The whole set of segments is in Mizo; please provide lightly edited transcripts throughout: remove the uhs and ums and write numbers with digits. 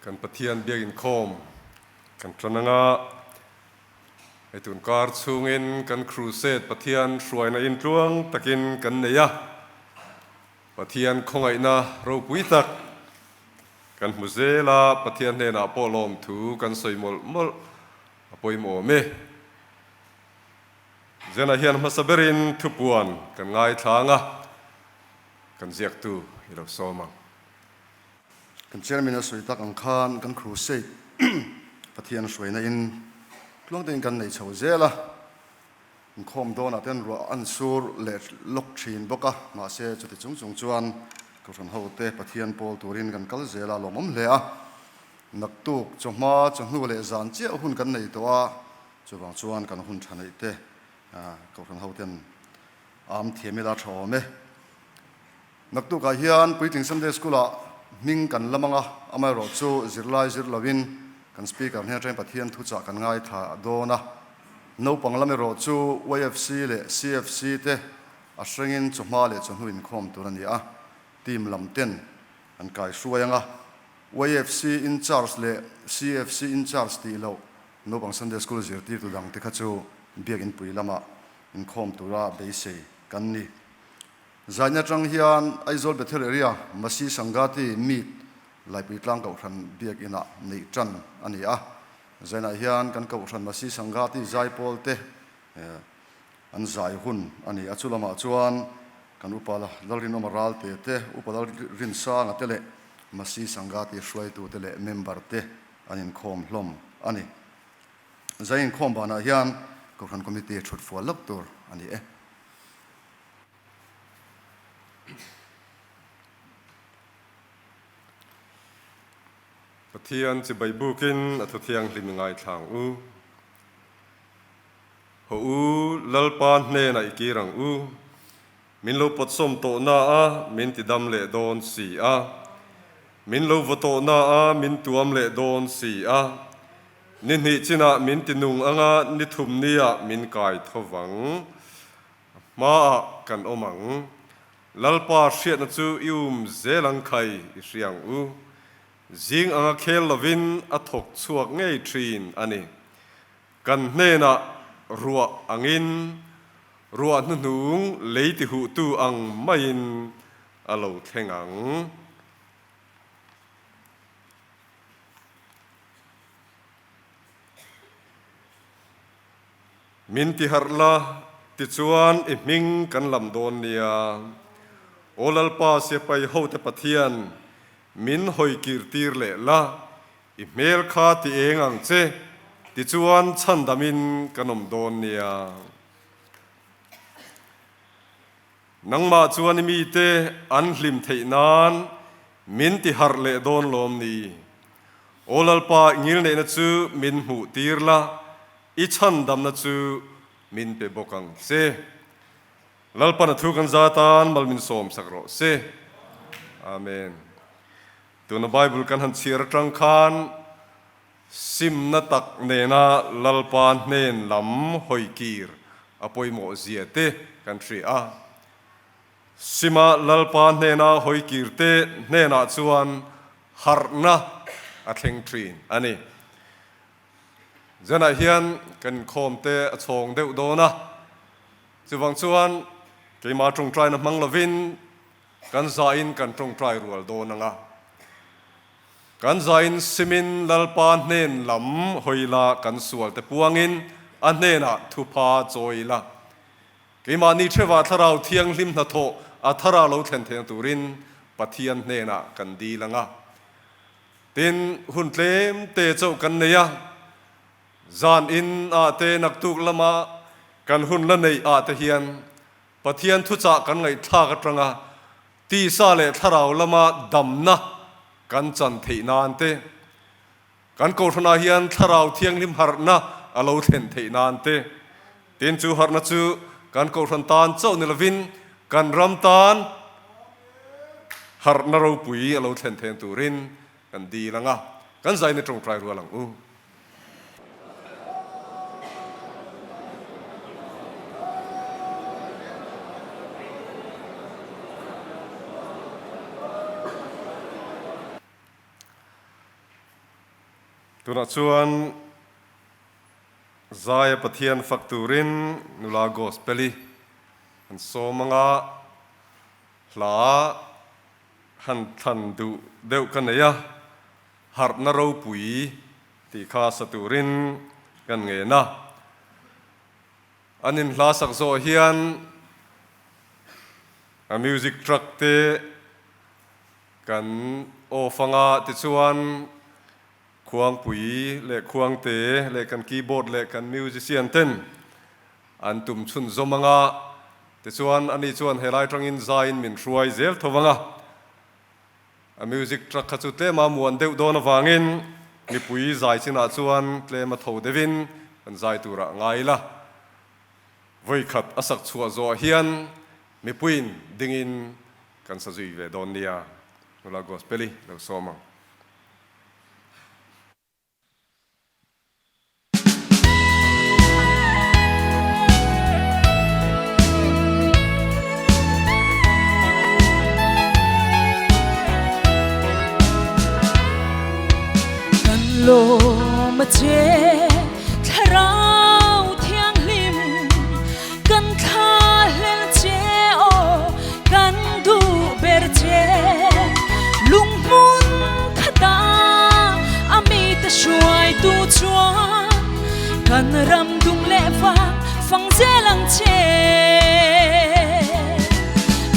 Kan Pathian biak inkhawm kan tan anga hei tun kar chhungin kan crusade Pathian hruaina intluang takin kan nei a, Pathian khawngaihna ropui tak kan hmu zel a, Pathian hnenah pawh lawmthu kan sawi mawlh mawlh a pawimawh awm e. Zena hian hmasa berin thupuan kan ngaithlang a, kan ziaktu i lo sawm ang. Kan chairman a sawi tak ang khan kan crusade Pathian hruaina in tluang tein kan nei chho zel a, inkhawm dawnah ten ruah an sur leh lawk thin bawk a, mahse chuti chung chung chuan Kohhran ho te Pathian pawl turin kan kal zel a, lawmawm hle a, naktuk chawhma chawhnu leh zan chiah hun kan nei tawh a, chuvang chuan kan hun tha neih te Kohhran ho ten am thiam ila tha awm e. Naktukah hian Puitling Sunday School-ah hming kan lam ang a, amaherawh chu zirlai zir lovin kan Speaker hnen atangin Pathian thuchah kan ngaithla dawn a. Naupang lam erawh chu YFC leh CFC te a hrengin chawhma leh chawhnu inkhawm tur a ni a, team lam ten an kaihruai ang a. YFC in charge leh CFC in charge tih loh naupang Sunday School zirtirtu dang te kha chu Biakin pui lamah inkhawm tura beisei kan ni. Zaina atang hian Aizawl Bethel Area Masi Sangati Meet Laipui Tlang Kohhran Biakinah neih tan a ni a. Zainah hian kan Kohhran Masi Sangati zaipawl te an zai hun a ni a. Chu lamah chuan kan Upa Lalrinawma Ralte te, Upa Lalrinsanga te leh Masi Sangati hruaitute leh member te an inkhawm hlawm a ni. Zai inkhawm banah hian Kohhran Committee thut fual lawk tur a ni e. Pathian chibai bukin a thu thianghlim i ngaithlang u. Haw u, Lalpa hnenah i kir ang u. Min lo pawtsawm tawh na a, min ti dam leh dawn si a. Min lo vaw tawh na a, min tuam leh dawn si a. Ni hnih chinah min ti nung anga ni thum niah min kai tho vang. A hmaah kan awm ang. Lalpa hriatna chu i um zel ang khai i hria ang u. Zing anga khel lovin a thawk chhuak ngei thin a ni. Kan hnenah ruah angin, ruah hnuhnung lei tihuhtu ang maiin a lo thleng ang. Min ti harh la, tichuan i hming kan lam dawn nia. Aw Lalpa Sipai hote Pathian, min hawi kir tir leh la, i hmel kha ti eng ang che, tichuan chhandamin kan awm dawn nia. Nangmah chuan i mite an hlim theih nan min ti harh leh dawn lawm ni? Aw Lalpa, i ngilneihna chu min hmuh tir la, I chhandamna chu min pe bawk ang che. Lalpan a thu kan za tan mal min sawm sak rawh se. Amen. Tuna Bible kan han chhiar atang khan simna tak nena Lalpa hnen lam hawi kir a pawimawh zia te kan hria a. Sima Lalpa hnena hawi kir te hnenah chuan harhna a thleng thin a ni. Zanah hian kan inkhawm te a chhawng deuh dawn a, chuvang chuan keimah tawngtaina hmang lovin kan zain kan tawngtai rual dawn ang a. Kan zain simin Lalpa hnen lam hawi la kan sual te puangin a hnenah thupha chawi ila. Keimahni theva Thlarau Thianghlim hnathawh a thara lo thlen theihna turin Pathian hnenah kan dil ang a. Tin, hun tlem te chauh kan nei a, zan in ah te naktuk lama kan hun la neih ah te hian Pathian thuchah kan ngaihthlak atanga tisa leh thlarau lama damna kan chan theih nan te, kan kohhranah hian thlarau thianghlim harhna a lo thlen theih nan te, tin chu harhna chu kan kohhran tan chauh ni lovin kan ram tan, Harhna ropui a lo thlen theng turin kan dil ang a, kan zaina tawngtai rual ang u. Tunah chuan Zaia Pathian fak turin nula Gospel-i an sawm anga hla han thlan duh deuh ka nei a, harhna ropui tih kha sa turin kan ngen a. An inhla sak zawh hian a music truck te kan off anga tichuan Khuangpui leh Khuangte leh kan keyboard leh kan musician ten an tum chhunzawm anga tichuan ani chuan helai tangin zaiin min hruai zel tho anga a music truck kha chu tlema muan deuh dawn avangin mipui zai chinah chuan tlema tho deuhin kan zai turah ngai ila. Vawikhat a sak chhuah zawh hian mipuiin dingin kan sa zui ve dawn nia. Nula Gospel-i lo sawm ang. Kan lawm a che thlarau thianghlim kan thlahlel che aw kan duh ber che lunghmun khata a mite hruaitu chuan kan ram dung leh vang fang zel ang che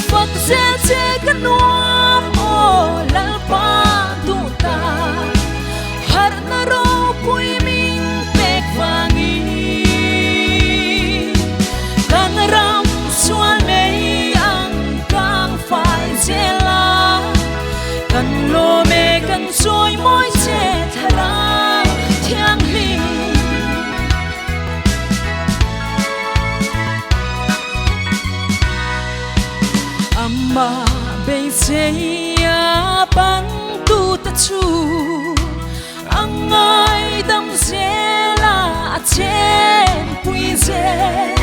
fak zel che ka nuam aw Lalpa duh ta harhna ropui min pek vangin kan ram sual mei ang kang fai zel a kan lawm e kan chawi mawi che thlarau thianghlim. Amah beiseia bantute chu a ngaidam zel a, a chenpui zel.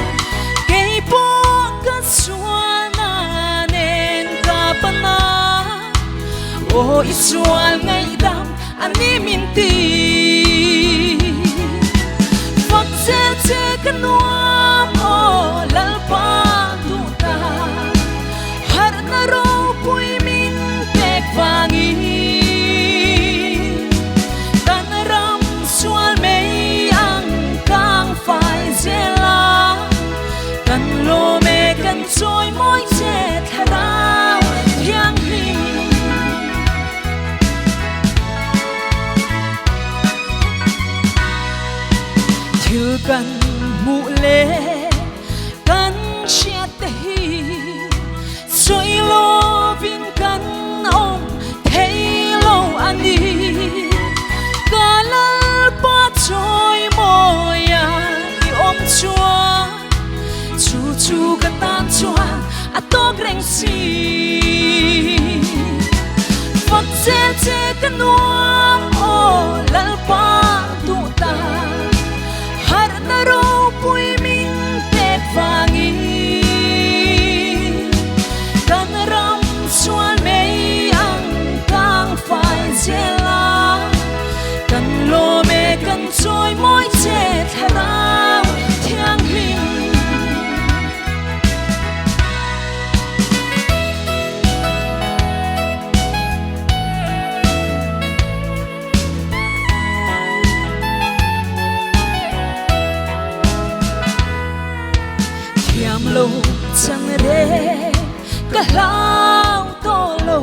Kei pawh ka sualna nen ka pan a, aw i sual ngaihdam a ni min ti. Fak zel che ka nuam aw Lalpa duh ta, harhna ropui min pek vangin kan ram sual mei ang kang fai zel a, kan lawm e kan chawi mawi che thlarau thianghlim. Thil kan hmuh leh kan hriat te hi sawi lovin kan awm thei lo a ni. Ka Lalpa chawi mawia i awm chuan chu chu ka tan chuan a tawk reng si. Fak zel che ka nuam aw Lalpa duh ta harhna ropui min pek vangin kan ram sual mei ang kang fai zel a kan lawm e kan chawi mawi che thlarau thianghlim. Thiam lo chang reng ka hlau tawh lo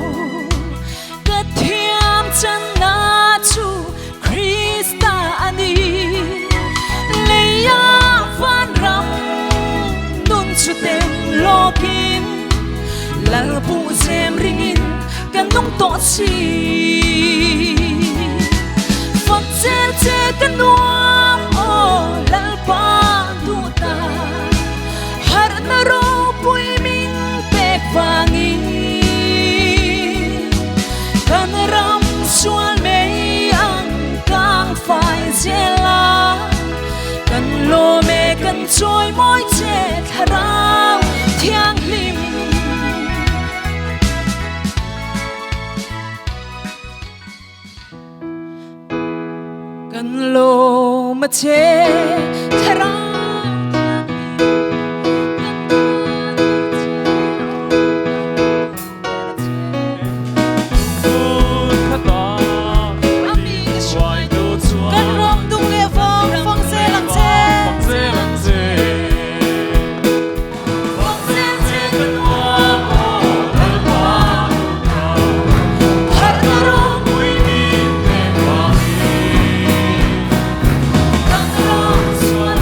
ka thiam channa chu Krista a ni leia vanram nun chu tem lawkin Lalpu zem ringin ka nung tawh si. Fak zel che ka nuam aw Lalpa duh ta harhna ropui min pek vangin kan ram sual mei ang kang fai zel a kan lawm e kan chawi mawi che thlarau thianghlim. Kan lawm a che Thlarau Thianghlim kan tan a che A mi ka hruaitu chuan Kan ram dung leh vang fang zel ang che. Fang zel che kan uam aw Lalpa Harhna ropui min pek vangin Kan ram chuan.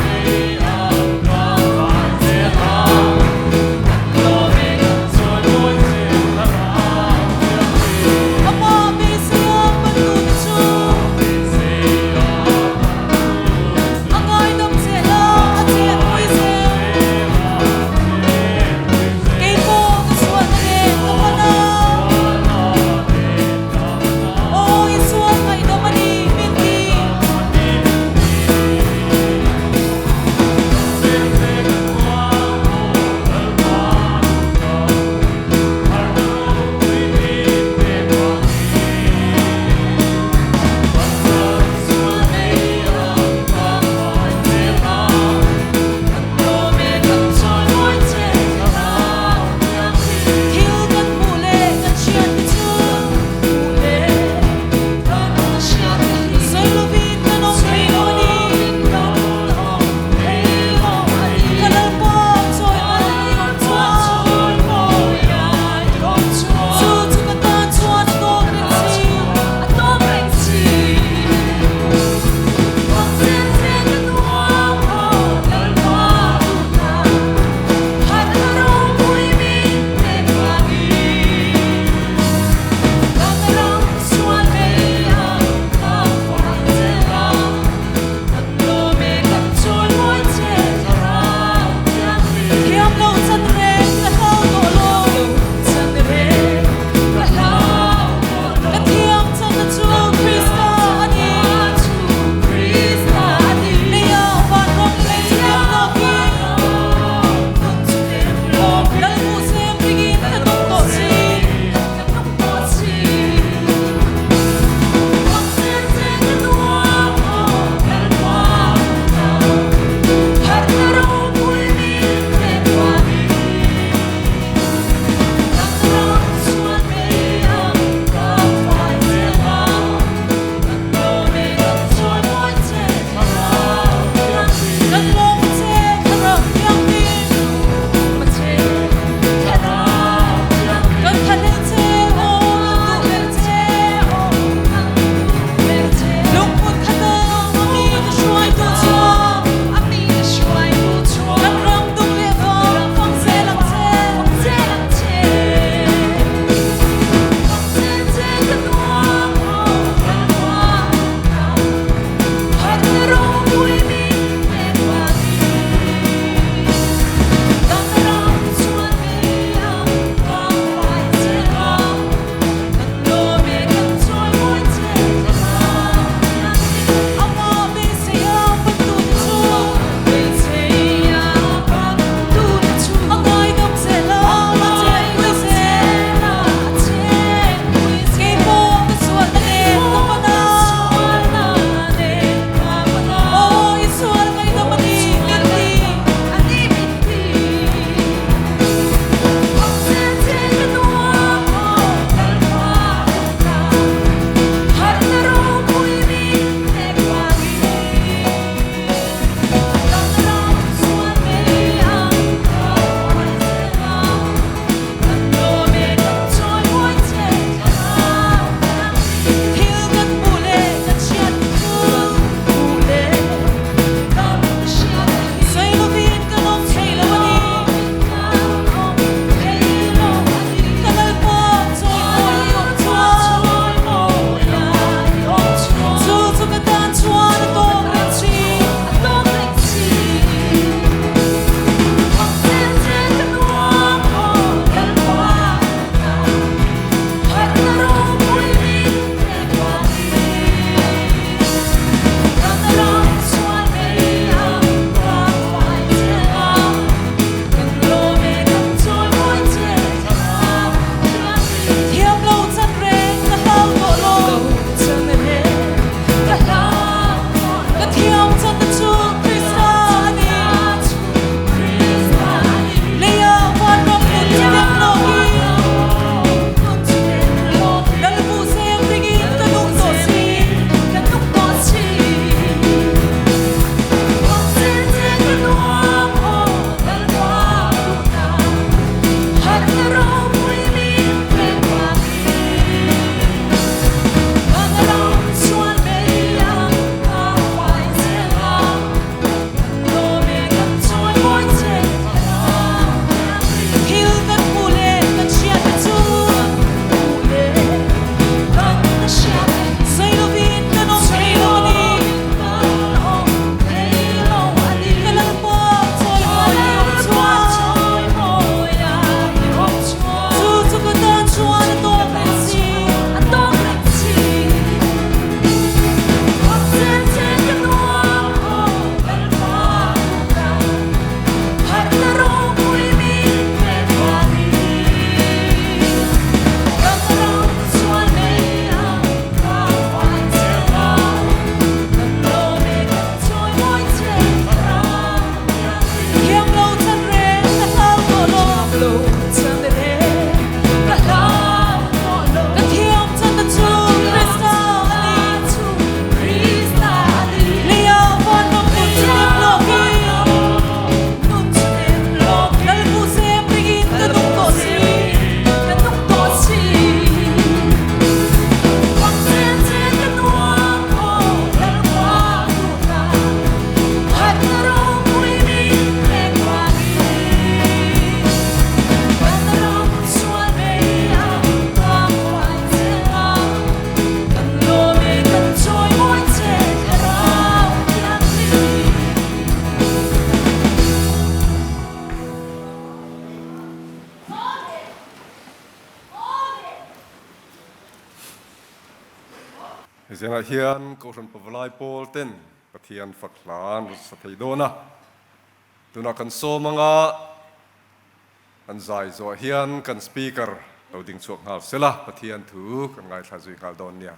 Zingah hian Kohhran Pavalai Pawl ten Pathian fak hla an rawn sa thei dawn a, tunah kan sawm anga an zai zawh hian kan Speaker lo ding chhuak nghal sela Pathian thu kan ngaithla zui nghal dawn nia.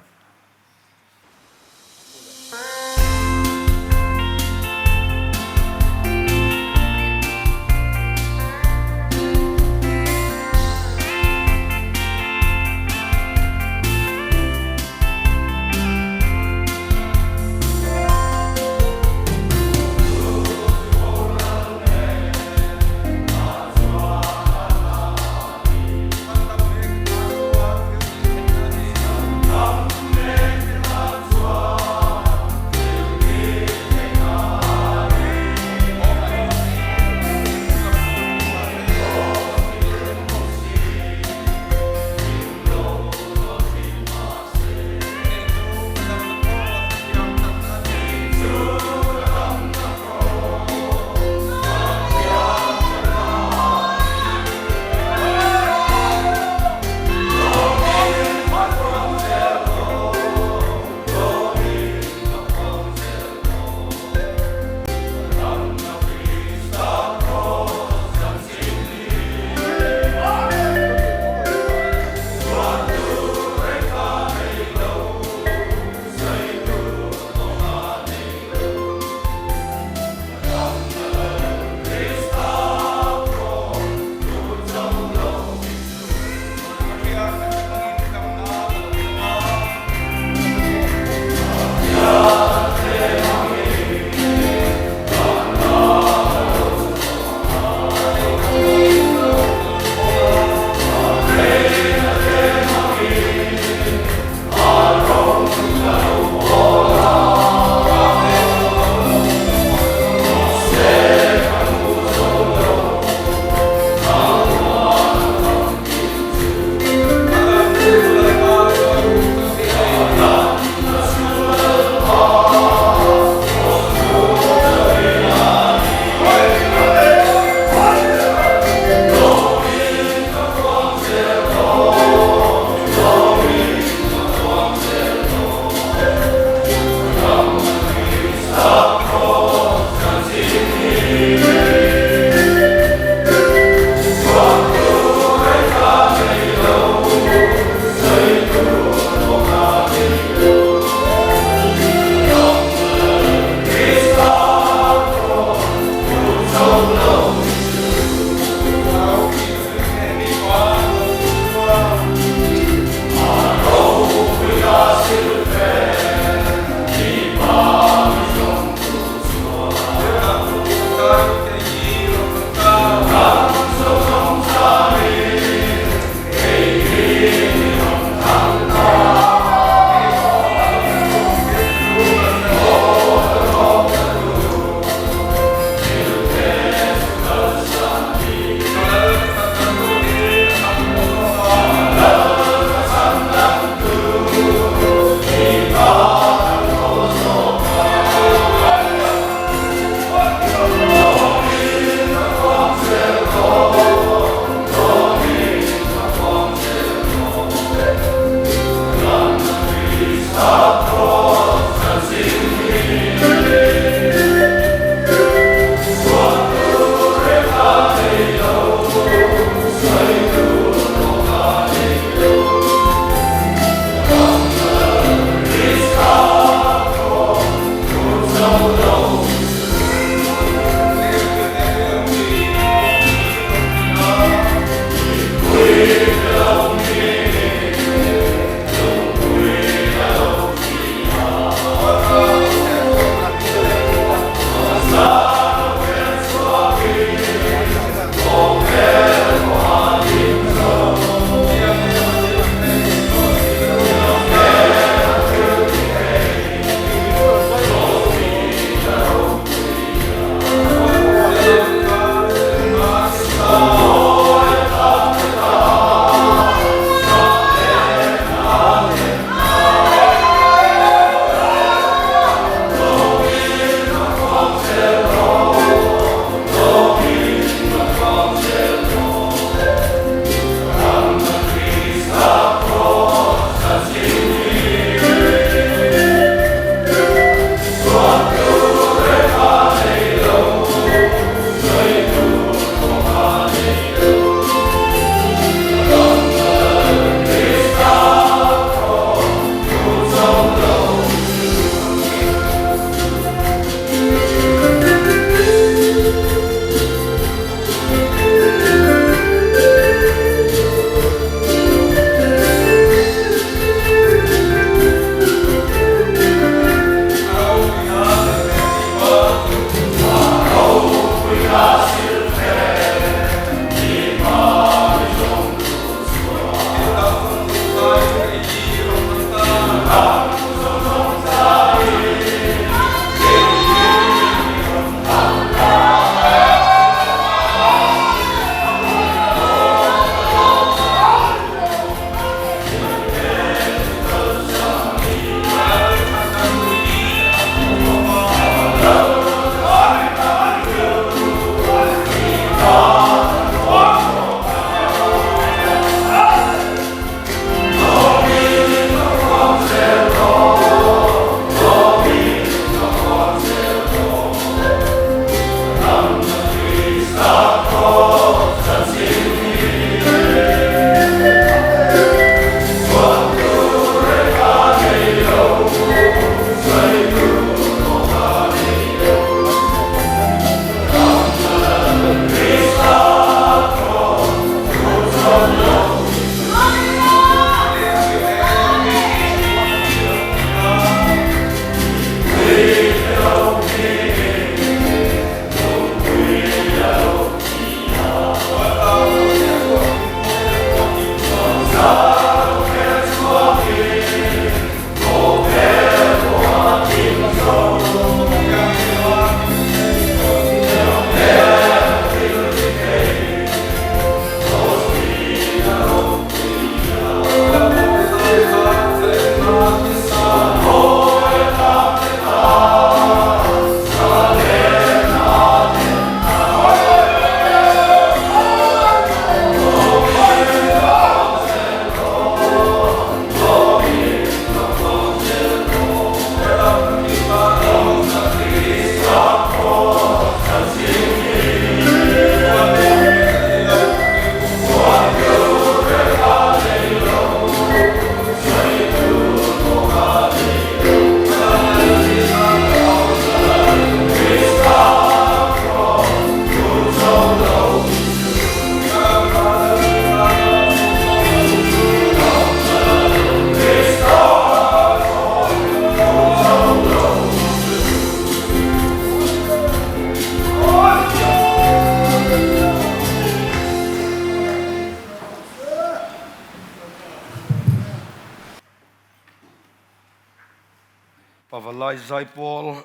Pavalai Zaipawl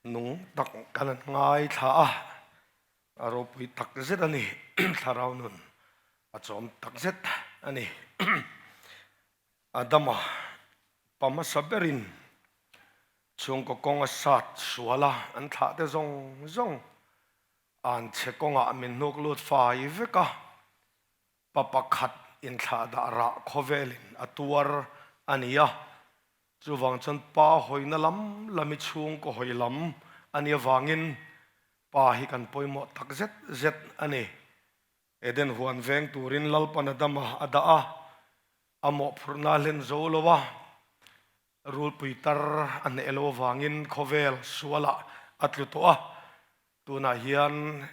nung tak kan an ngaithla a, a ropui tak zet a ni, thlarau nun a chawm tak zet a ni. Adama pa hmasa berin chhungkaw kawng a sat sual a, an thlah te zawng zawng an chhe kawngah min hnuk lut fai vek a, pa pakhat inthlahdah rah khawvelin a tuar a ni a, chuvang chuan pa hawina lam lami chhungkaw hawi lam a nih avangin pa hi kan pawimawh tak zet zet a ni. Eden huan veng turin Lalpan Adama a dah a, a mawhphurhna a hlen zo lo a, rulpui tar a hneh lo avangin khawvel sualah a tlu tawh a, tunah hian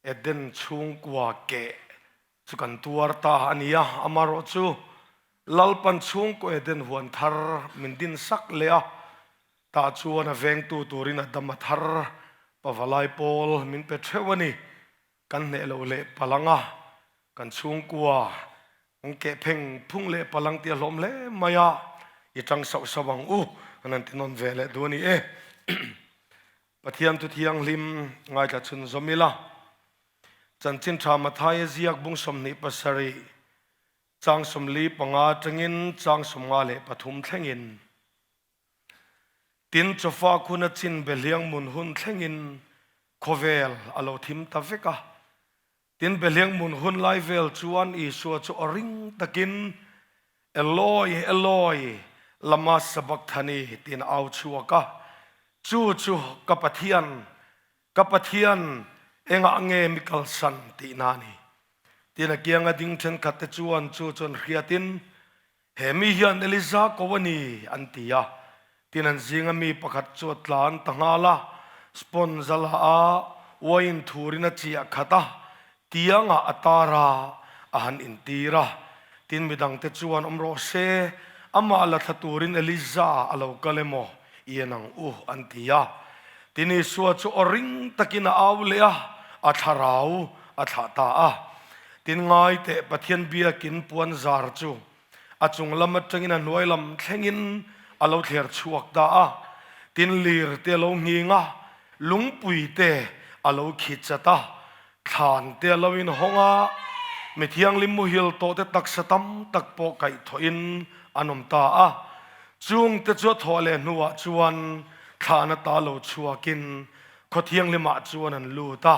Eden chhungkua keh chu kan tuar ta a ni a, amaherawh chu Lalpan chhungkaw Eden huan thar min din sak leh a, tah chuan a vengtu turin a dam a thar pavalai pawl min pe theuh a ni. Kan hneh loh leh palang a, kan chhungkua kan keh pheng phung leh palang tih a hlawm hle mai a, i tang sauh sauh ang u, kan han ti nawn ve leh duh a ni e. Pathian thu thianghlim ngaithla chhun zawm ila, Chanchin Tha Mathaia ziak bung 27, chang 45 atangin chang 53 thlengin, Tin chawfa khun a chin behliang mun hun thlengin khawvel a lo thim ta vek a. Tin behliang mun hun lai vel chuan Isua chu aw ring takin, Eloi, Eloi, lama sabachthani tiin a au chhuak a. Chu chu ka Pathian, ka Pathian, engah nge mi kalsan tihna a ni. Tin a kianga ding thenkhat te chuan chu chuan hriatin, He mi hian Eliza ko a ni, an ti a. Tin an zinga mi pakhat chu a tlan ta nghal a, sponge a la a, uaiin thurin a chiah khat a, tiangah a tar a, a han intir a. Tin midangte chuan awm rawh se, amah la thla turin Eliza a lo kal emaw i en ang u, an ti a. Tin Isua chu aw ring takin a au leh a, a thlarau a thlah ta a. Tin ngai teh Pathian biakin puan zar chu a chung lam atangin a hnuai lam thlengin a lo thler chhuak ta a. Tin lir te a lo nghing a, lungpui te a lo khi chat a, thlan te a lo inhawng a, mi thianghlim muhil tawh te taksa tam tak pawh kaihthawhin an awm ta a. Chung te chu a thawh leh hnuah chuan thlan ata lo chhuakin Khaw thianghlimah chuan an lut a,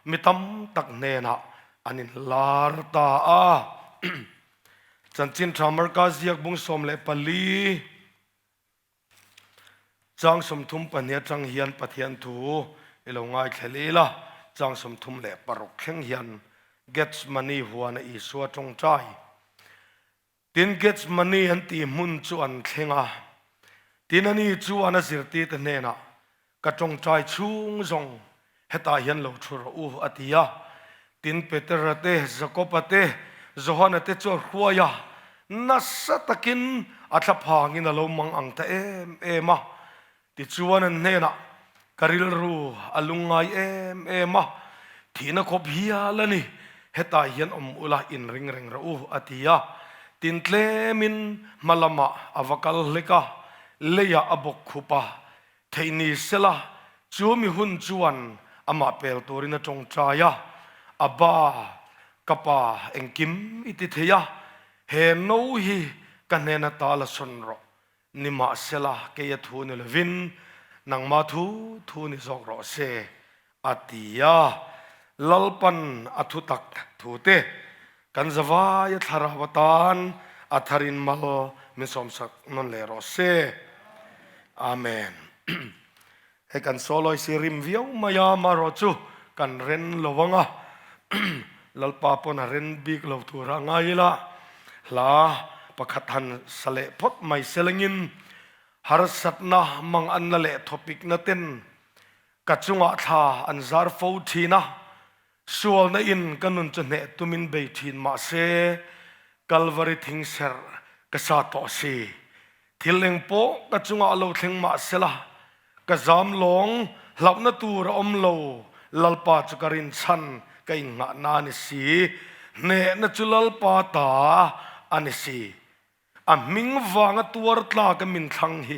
mi tam tak hnenah an inlar ta a. Chanchin Tha Marka ziak bung 14, chang 32 atang hian Pathian thu i lo ngaithla leh ila, chang 36 thleng hian Gethsemane huana Isua tawngtai. Tin, Gethsemane an tih hmun chu an thleng a. Tin, ani chuan a zirtirte hnenah, Ka tawngtai chhung zawng hetah hian lo thu rawh u, a ti a. Tin, Petera te, Jakoba te, Johana te chu a hruai a, nasa takin a thlaphangin a lo mang ang ta em em a. Tichuan an hnenah, Ka rilru a lungngai em em a, thihna khawp hial a ni, hetah hian awm ula inring reng rawh u, a ti a. Tin tlemin hma lamah a va kal hlek a, leiah a bawk khup a, theih ni sela chu mi hun chuan amah pel turin a tawngtai a, Abba, ka pa engkim i ti thei a, he no hi ka hnen ata la sawn rawh, Nimahsela, kei a thu ni lovin nangmah thu thu ni zawk rawh se, a ti a. Lalpan a thu tak thu te kan zavaia thlarau atan a tharin mal min sawmsak nawn leh rawh se. Amen. Hei kan sawlawi si rim viau mai a, amaherawh chu kan ren lo ang a, Lalpa pawn a ren bik lo tur a ngai ila, hla pakhat han sa leh phawt mai selengin harsatna manganna leh thawpikna ten ka chungah thla an zar fo thin a, sualna in ka nun chu hneh tumin bei thin mahse Kalvari thingserh ka sa tawh si. Thil eng pawh ka chungah lo thleng mah sela, ka zam lawng hlauhna tur a awm lo, Lalpa chu ka rinchhan ka innghahna a ni si, hnehna chu Lalpa ta a ni si. A hming vanga tuar tlak a min thlang hi.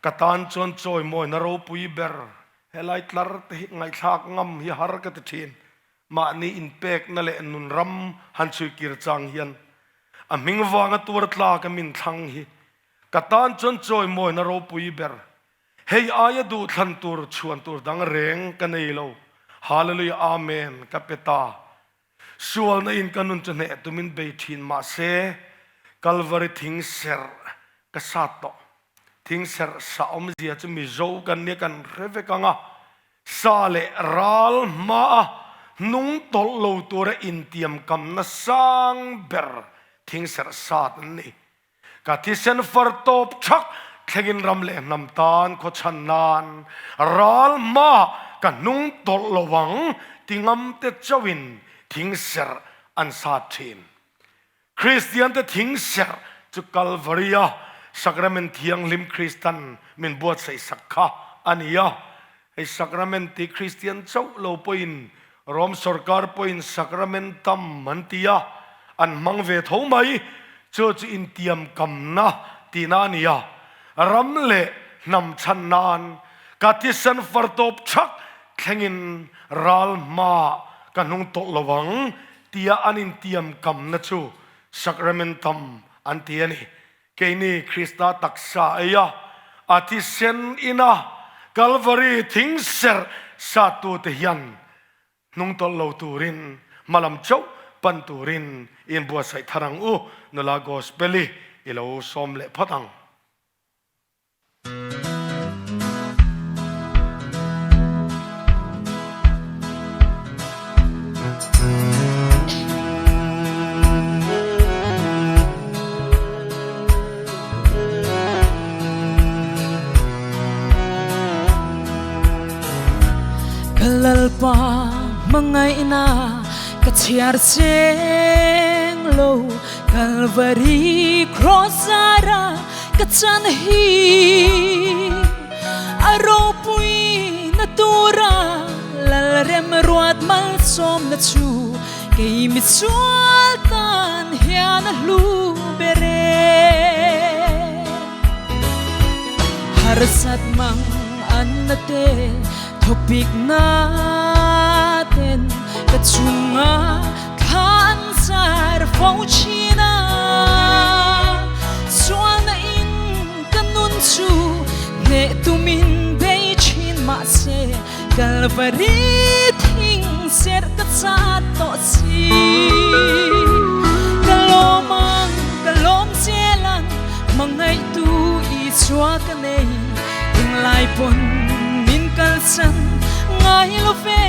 Ka tan chuan chawimawina ropui ber helai tlar te hi ngaihthlak ngam hi har ka ti thin. Mahni inpekna leh nunram han chhuikir chang hian a hming vanga tuar tlak a min thlang hi ka tan chuan chawimawina ropui ber. Hei aia duhthlan tur chhuan tur dang reng ka nei lo. Hallelujah Amen ka pe ta. Sualna in ka nun chu hneh tumin bei thin mahse Kalvari thing serh ka sat tawh. Thing serh sa awmzia chu Mizo kan nia kan hre vek ang a, sa leh ral hmaa hnung tawlh lo tura intiamkamna sang ber thing serh sat an ni. Ka thisen far tawp thak thlengin ram leh hnam tan khawchhan nan ral hma ka hnung tawlh lo ang ti ngam te chauhin thing serh an sat thin. Kristian te thing serh chu Kalvari a Sakramen Thianghlim Kristan min buatsaih sak kha a ni a. Hei Sakramen ti Kristian chauh lo pawhin Rom sorkar pawhin Sakramentam an ti a, an hmang ve tho mai. Chu chu intiamkamna tihna a ni a, ram leh hnam chhan nan ka thisen far tawp thak thlengin ral hmaah ka hnung tawlh lo ang tia an intiamkamna chu Sakramentam an ti a ni. Keini Krista taksa ei a, a thisen ina Kalvari thing serh sattute hian hnungtawlh lo turin hmalam chauh pan turin inbuatsaih thar ang u, nula Gospel-i i lo sawm leh phawt ang. Ka Lalpa hmangaihna ka chhiar cheng lo Kalvari cross zara ka chan hi a ropui na tura Lalrem ruat malsawmna chu Kei misual tan hian a hlu ber e. Harsat mang an na te thawpik na ten ka chunga thla an zar fo thin a. Sualna in ka nun chu hneh tumin bei thin mahse Kalvari thing serh ka chat tawh si. Ka lawm ang, ka lawm zel ang, hmangaihtu Isua ka nei. Englai pawn min kalsan ngai lo ve.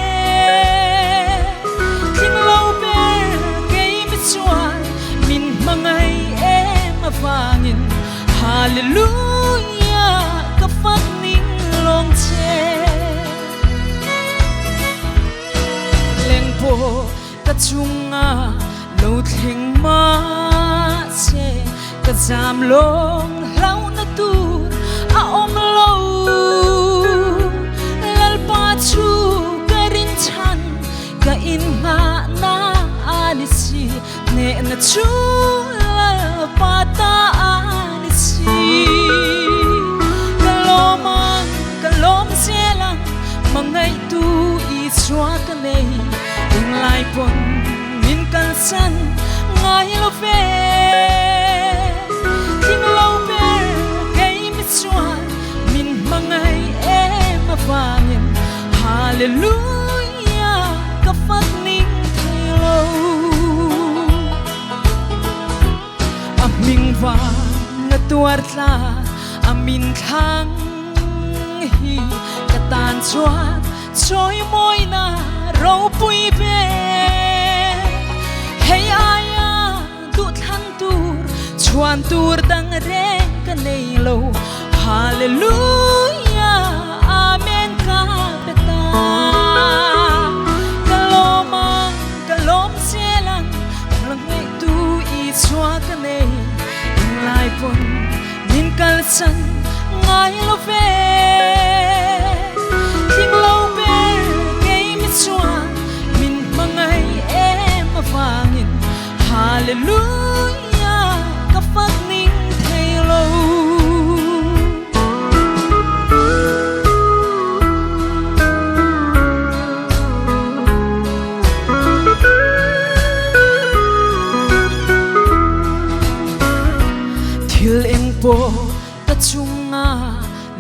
Tling lo ber kei mi chuan min hmangaih em avangin Hallelujah ka fak ning lawng che. Leng pawh ka chunga lo thleng mahse ka zam lawng hlauhna tur a awm lo. Lalpa chu ka rinchhan ka inngahna a ni si. Hnehna chu Lalpa ta a ni si. Ka lawm ang, ka lawm zel ang, hmangaihtu Isua ka nei. Englai pawn min kalsan ngai lo ve. Tling lo ber kei mi chuan min hmangaih em avangin Hallelujah ka fak ning thei lo. A hming vang a tuar tla a min thlang hi ka tan chuan chawimawina ropui ber. Hei aia duhthlang tur chhuan tur dang reng ka nei lo. Hallelujah Amen ka pe ta. Ka lawm ang, ka lawm zel ang, la ngaihtu Isua ka nei. Englai pawn min kalsan ngai lo ve. Tling lo ber kei mi chuan min hmangaih em avangin Hallelujah ka fak ning thei lo. anga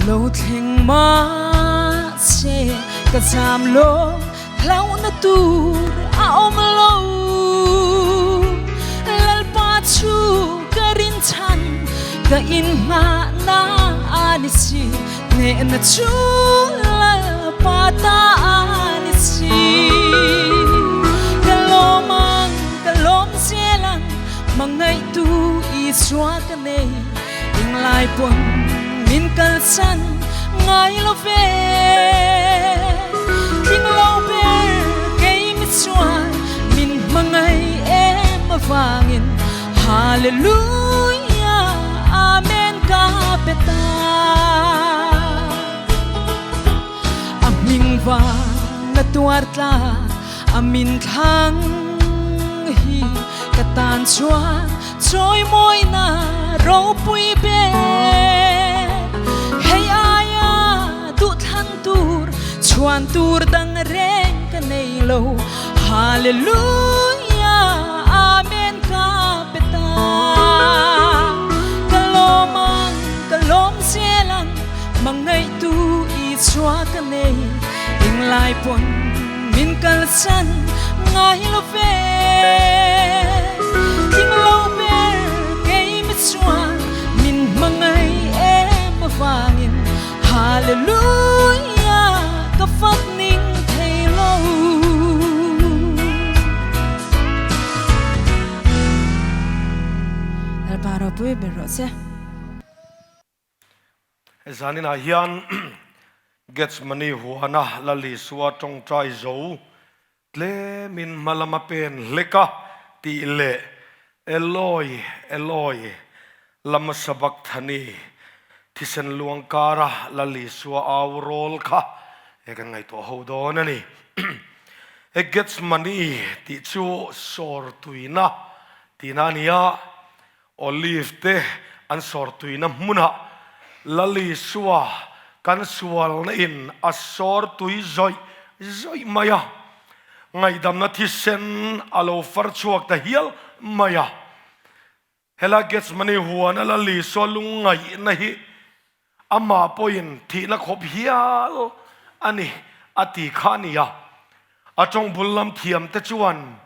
lo thleng mahse ka zam lo hlauhna tur a awm lo. Lalpa chu ka rinchhan ka inhmahna a ni si, hnehna chu Lalpa ta a ni si. Ka lawm ang, ka lawm zel ang, hmangaihtu Isua ka nei. Englai pawn min kalsan ngai lo ve. Tling lo ber kei mi chuan min hmangaih em avangin Hallelujah Amen ka pe ta. A hming vang a tuar tla a min thlang hi ka tan chuan Chawimawina ropui ber Hei aia duhthlan tur chhuan tur dang reng ka nei lo Hallelujah Amen ka pe ta Ka lawm ang ka lawm zel ang Hmangaihtu Isua ka nei Englai pawn Min kalsan ngai lo ve. Tling lo ber kei mi chuan min hmangaih em avangin Hallelujah ka fak ning thei lo. Lalpa ropui ber rawh che. Zaninah hian Gethsemane huana Lal Isua tawngtai zo tlemin hma lama pen hlek a tih leh Eloi, Eloi, lama sabachthani thisen luang kara Lal Isua au rawl kha he kan ngaihtuah ho dawn a ni. He Gethsemane tih chu sawr tuina tihna a ni a, Olive te an sawr tuina hmunah Lal Isua kan sualna in a sawr tui zawih zawih mai a, ngaihdamna thisen a lo far chhuak ta hial mai a. Helai Gethsemane huana Lal Isua lungngaihna hi amah pawhin thihna khawp hial a ni a ti kha a ni a, a tawng bul lam thiamte chuan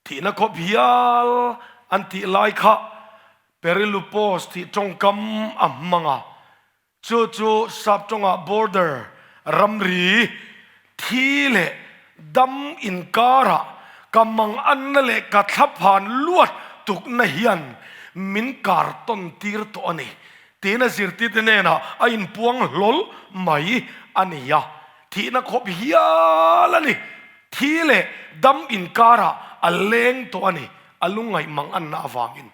Thihna khawp hial an tih lai kha Perilupos tih tawngkam a hmang a, chu chu sap tawngah border, ramri, thi leh dam inkarah ka manganna leh ka thlaphan luat tukna hian min kar tawn tir tawh a ni tiin a zirtirte hnenah a inpuang hlawl mai a ni a, thihna khawp hial a ni. Thi leh dam inkarah a leng tawh a ni, a lungngaih mang anna avangin.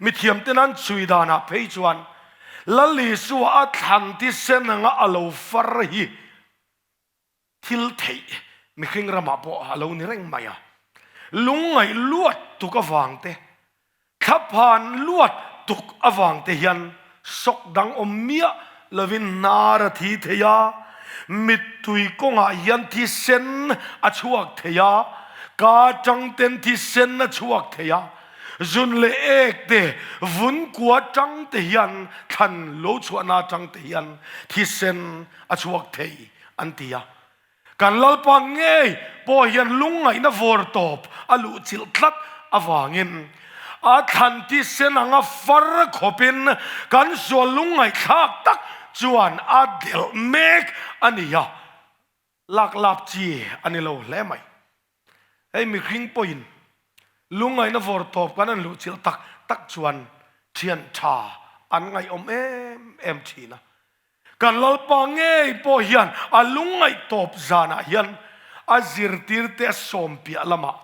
Mithiamten an chhui danah phei chuan Lal Isua a thlan thisen anga a lo far hi thil theih mihring ramah pawh a lo ni reng mai a. Lungngaih luat tuk avangte Thlaphan luat tuk avang te hian sawk dang awm miah lovin hnar a thi thei a, mittui kawngah hian thisen a chhuak thei a, ka tang ten thisen a chhuak thei a, zun leh ek te vun kua tang te hian thlan lo chhuahna tang te hian thisen a chhuak thei an ti a. Kan Lalpa ngei pawh hian lungngaihna vawr tawp a luhchilh tlat avangin a thlan thisen anga far khawpin kan sual lungngaihthlak tak chuan a delh mek a ni a, lak lap chi a ni lo hle mai. Hei mihring pawhin lungngaihna vawr tawp kan han luhchilh tak tak chuan thian tha an ngaihawm em em thin a. Kan Lalpa ngei pawh hian a lungngaih tawp zanah hian a zirtirte a sawm piah lamah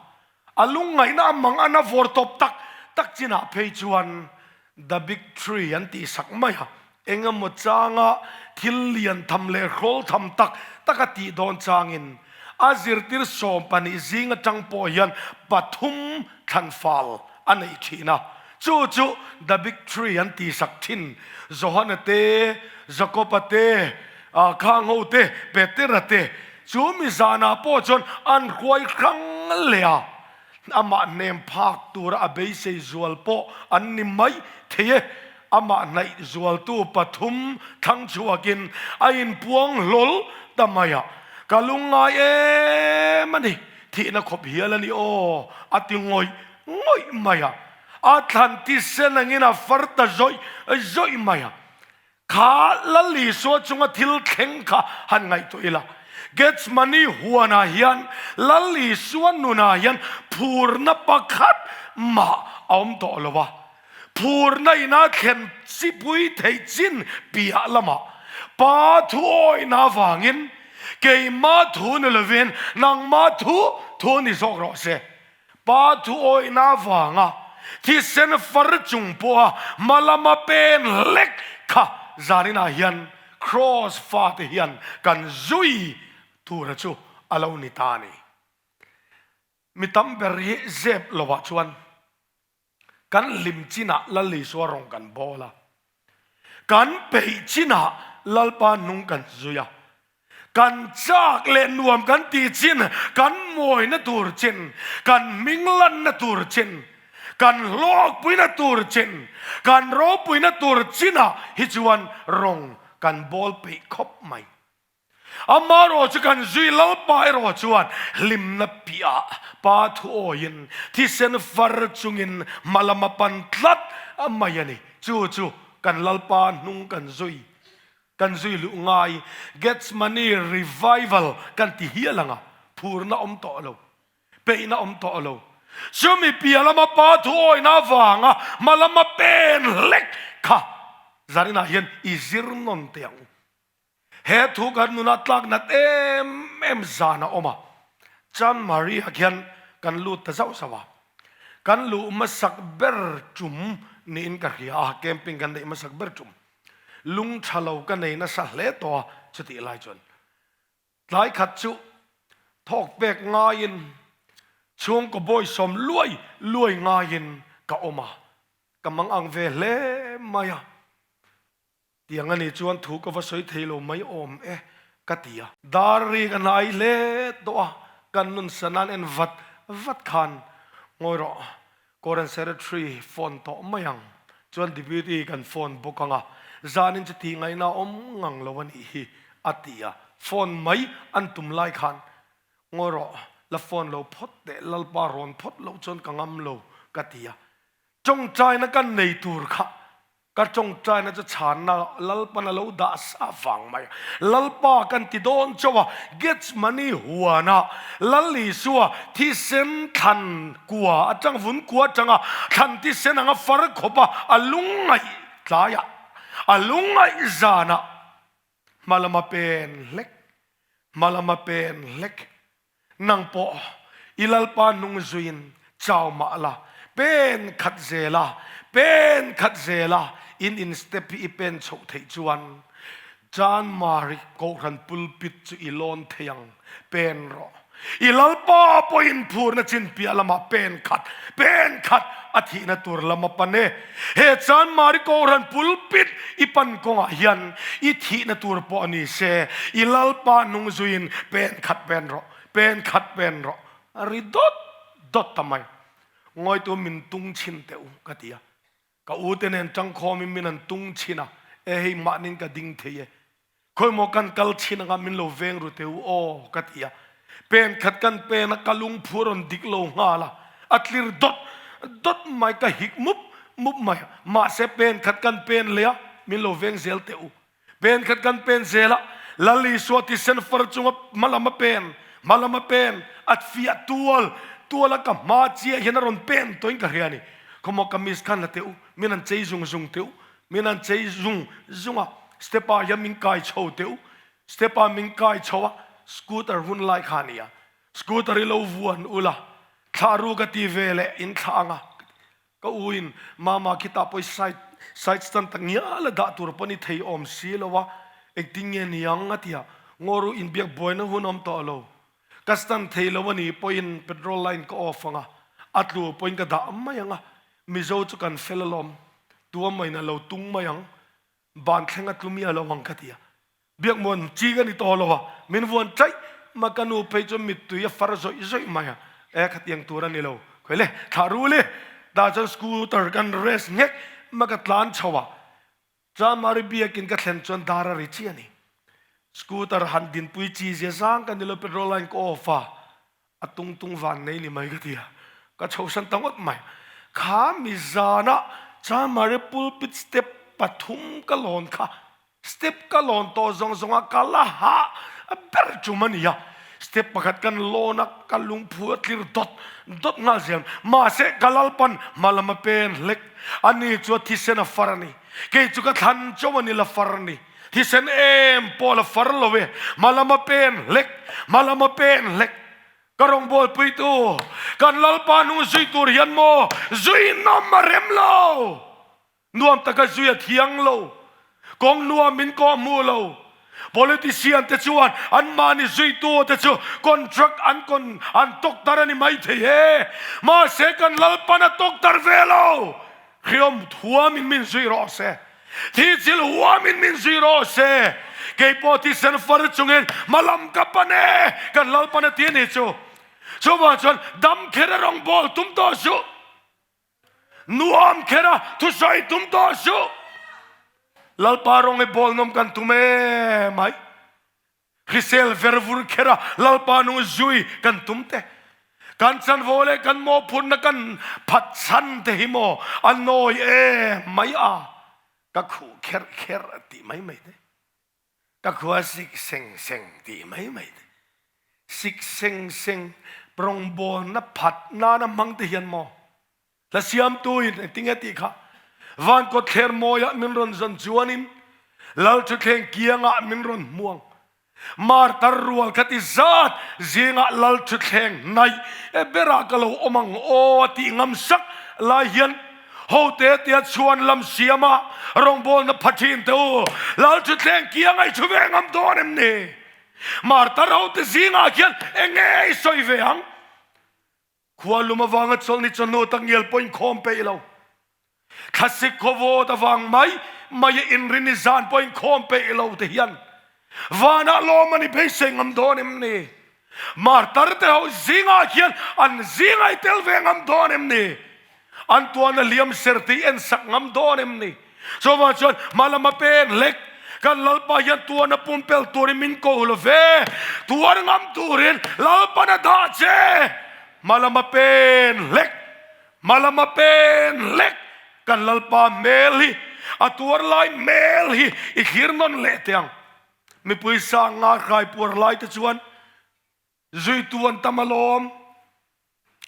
a lungngaihna a mang an a vawr tawp tak tak chinah phei chuan The Big Tree an tihsak mai a, eng emaw changa thil lian tham leh hrawl tham tak tak a tih dawn changin a zirtir 12 zing atang pawh hian pathum thlanfal a neih thin a, chu chu The Big Tree an tihsak thin, Johana te, Jakoba te, Khangho te, Petera te, chu mi zanah pawh chuan an hruai hrang leh a, amah hnem phak tura a beisei zual pawh an ni mai thei e. Amah hnaih zualtu pathum thlang chhuakin a inpuang hlawl ta mai a, Ka lungngai em a ni, thihna khawp hial a ni aw, a ti ngawih ngawih mai a. A thlan thisen angin a far ta zawih zawih mai a. Kha Lal Isua chunga thil thleng kha han ngaihtuah ila, Gethsemane huanah hian Lal Isua nunah hian phurna pakhat mah a awm tawh lo a. Phurna ina thlen chipui theih chin piah lamah Pa thu awihna avangin keimah thu ni lovin nangmah thu thu ni zawk rawh se. Pa thu awihna avanga thisen far chung pawha hma lama pen hlek kha zaninah hian Kraws fate hian kan zui tura chu a lo ni ta a ni. Mi tam ber hi zep lovah chuan Kan hlim chinah Lal Isua rawng kan bawl a, kan peih chinah Lalpa hnung kan zui a, kan chak leh nuam kan tih chin, kan mawina tur chin, kan hming lanna tur chin, kan hlawkpuina tur chin, kan ropuina tur chinah hi chuan rawng kan bawl peih khawp mai. Amaherawh chu kan zui Lalpa erawh chuan hlimna piah Pa thu awiin thisen far chungin hma lam a pan tlat mai a ni. Chu chu kan Lalpa hnung kan zui kan zui luh ngai Gethsemane revival kan ti hial ang a, phurna awm tawh lo, peihna awm tawh lo. Chumi piah lama Pa thu awina avanga hma lama pen hlek kha zaninah hian i zir nawn teh ang u. He thu kan nuna tlak nat em em zan a awm a, Chan Maria khian kan lut ta zauh zauh a, kan luh hmasak ber tum niin ka hria a, camping kan neih hmasak ber tum, lung tha lo ka nei nasa hle tawh a, chutih lai chuan tlai khat chu thawk pek ngaiin chhungkaw bawisawm luai luai ngaiin ka awm a, ka mang ang ve hle mai a. Tiang a nih chuan thu ka va sawi thei lo mai awm e, ka ti a. Dar ri ka hnai hle tawh a, kan nun sanan en vat vat khan ngawi rawh, Current Secretary phone tawh mai ang, chuan Deputy kan phone bawk ang a, zanin chu tih ngaihna awm ngang lo a nih hi, a ti a. Phone mai an tum lai khan ngawi rawh, la phone lo phawt teh, Lalpa rawn phawt loh chuan ka ngam lo, ka ti a. Tawngtaina kan nei tur kha Ka tawngtaina chu chhanna Lalpan a lo dah sa vang mai a. Lalpa kan ti dawn chauh a, Gethsemane huana Lal Isua thisen thlan kua atang, vun kua atanga thlan thisen anga far khawpa a lungngaih tlaiah, a lungngaih zanah hma lama pen hlek, hma lama pen hlek. Nang pawh i Lalpa hnung zuiin chau mah la, pen khat zel a, pen khat zel a, in in step hi i pen chhoh theih chuan Chanmari Kohhran pulpit chu i lawn thei ang, pen rawh. I Lalpa pawhin phurna chin piah lamah pen khat, pen khat a thihna tur lam a pan e. He Chanmari Kohhran pulpit i pan kawngah hian i thihna tur pawh a ni se, i Lalpa hnung zuiin pen khat pen rawh, pen khat pen rawh, a ri dawt dawt ta mai. Ngawitu min tung chhin teh u, ka ti a. Ka u te nen tangkhawmin min an tung chhin a, e hei mahnin ka ding thei e. Khawimaw kan kal chhin anga min lo veng ru teh u aw, ka ti a. Pen khat kan pen a, ka lungphu a rawn dik lo nghal a, a tlir dawt dawt mai, ka hik mup mup mai a. Mahse pen khat kan pen leh a, min lo veng zel teh u. Pen khat kan pen zel a, Lal Isua thisen far chunga hma lam a pen, hma lam a pen, a fiah tual tual a, ka hma chiah hian a rawn pen tawhin ka hria a ni. Khawmaw kamis khan la teh u, min han chei zung zung teh u, Min an chei zung zung a, step ah hian min kai chho teh u, step ah min kai chho a, scooter hun lai kha a ni a, scooter hi lo vuan ula, thlah ru ka ti ve leh in thlah ang a, ka u in mama khitah pawh i side side stand tak ngial a dah tur pawh ni thei awm si lo a, engtin nge ni ang a ti a, ngaw ru inbiak buaina hun awm tawh lo, ka stand thei lo a nih pawhin petrol line ka off ang a, a tlu pawhin ka dah mai ang a, Mizo chu kan fel alawm, tuamain a lo tung mai ang, ban thleng a tlu miah lo ang ka ti a. Biakmuan chi ka ni tawh lo a, min vuan chaih ma ka nu phei chuan mittui a far zawih zawih mai a, e khatiang tur a ni lo, khawi le thlah rul i, tah chuan scooter kan rest nghek ma ka tlan chho a. Chanmari biakin ka thlen chuan dar a ri chiah a ni. Scooter han dinpui chi zia zang ka ni lo, petrol line ka off a, a tung tung van nei ni mai ka ti a, ka chhosan ta ngawt mai. Kha mi zanah Chanmari pulpit step pathum ka lawn kha Step ka lawn tawh zawng zawng a ka la hah ber tum a ni a, step pakhat kan lawn a ka lungphu a tlir dawt dawt nghal zel. Mahse ka lalpan hma lam a pen hlek a ni chu a thisen a far a ni. Kei chu ka thlan chauh a ni la far a ni. Thisen em pawh la far lo e, hma lam a pen hlek, hma lam a pen hlek. Ka rawngbawlpuitu kan Lalpa hnung zui tur hian maw zui nawm a rem lo. Nuam taka zui a thiang lo. Kawng nuam min kawh hmuh lo. Politician te chuan anmahni zuitu te chu contract an kon an tawktar a ni mai thei e. Mahse kan Lalpan a tawktar ve lo. Hriawm huamin min zui rawh se. Thihchilh huamin min zui rawh se. Keipawh thisen far chungin hmalam ka pan e kan Lalpan a ti a ni chu. Chuvang chuan dam kher a rawngbâwl tum tawh suh. Nuam kher a thusawi tum tawh suh. Lalpa rawng i bawl nawm kan tum e mai. Hrisel ver vur kher a Lalpa nung zui kan tum te. Kan chanvo leh kan mawhphurhna kan phat chhan te hi maw a nawi e mai a ka khuh kherh kherh tih mai mai te. Ka khua sik seng seng tih mai mai te. Sik seng seng rawngbawlna phat nana hmang te hian maw hla siamtu in engtinge tih kha van kawtthler mawiah min rawn zawn chuanin Lal thutthleng kiangah min rawn hmuang. Martar rual kha ti zat zingah Lal thutthleng hnaih berah ka lo awm ang aw a tih ngam sak lai hian Ho te tia chhuan lam siam a rawngbawlna pha thin te u, Lal Thutthleng kiang a i thu ve ngam dawn em ni? Martar ho te zingah khian enge i sawi ve ang? Khua lum avanga chawlhni chawhnu tak ngial pawh inkhawm peih lo. Thlasik khawvawt avang mai mai a inrin i zan pawh inkhawm peih lo te hian vanah lawm an i beisei ngam dawn em ni? Martar te ho zingah hian an zingah i tel ve ngam dawn em ni? An tuahna hliam ser tih en sak ngam dawn em ni? Chuvang chuan hma lama pen hlek kan Lalpa hian tuahna pumpel turin min ko lo ve. Tuar ngam turin Lalpan a dah che. Hma lama pen hlek, hma lama pen hlek kan Lalpa hmel hi, a tuar lai hmel hi i thlir nawn leh teh ang. Mipui sang nga hrai puar lai te chuan zuitu an tam alawm,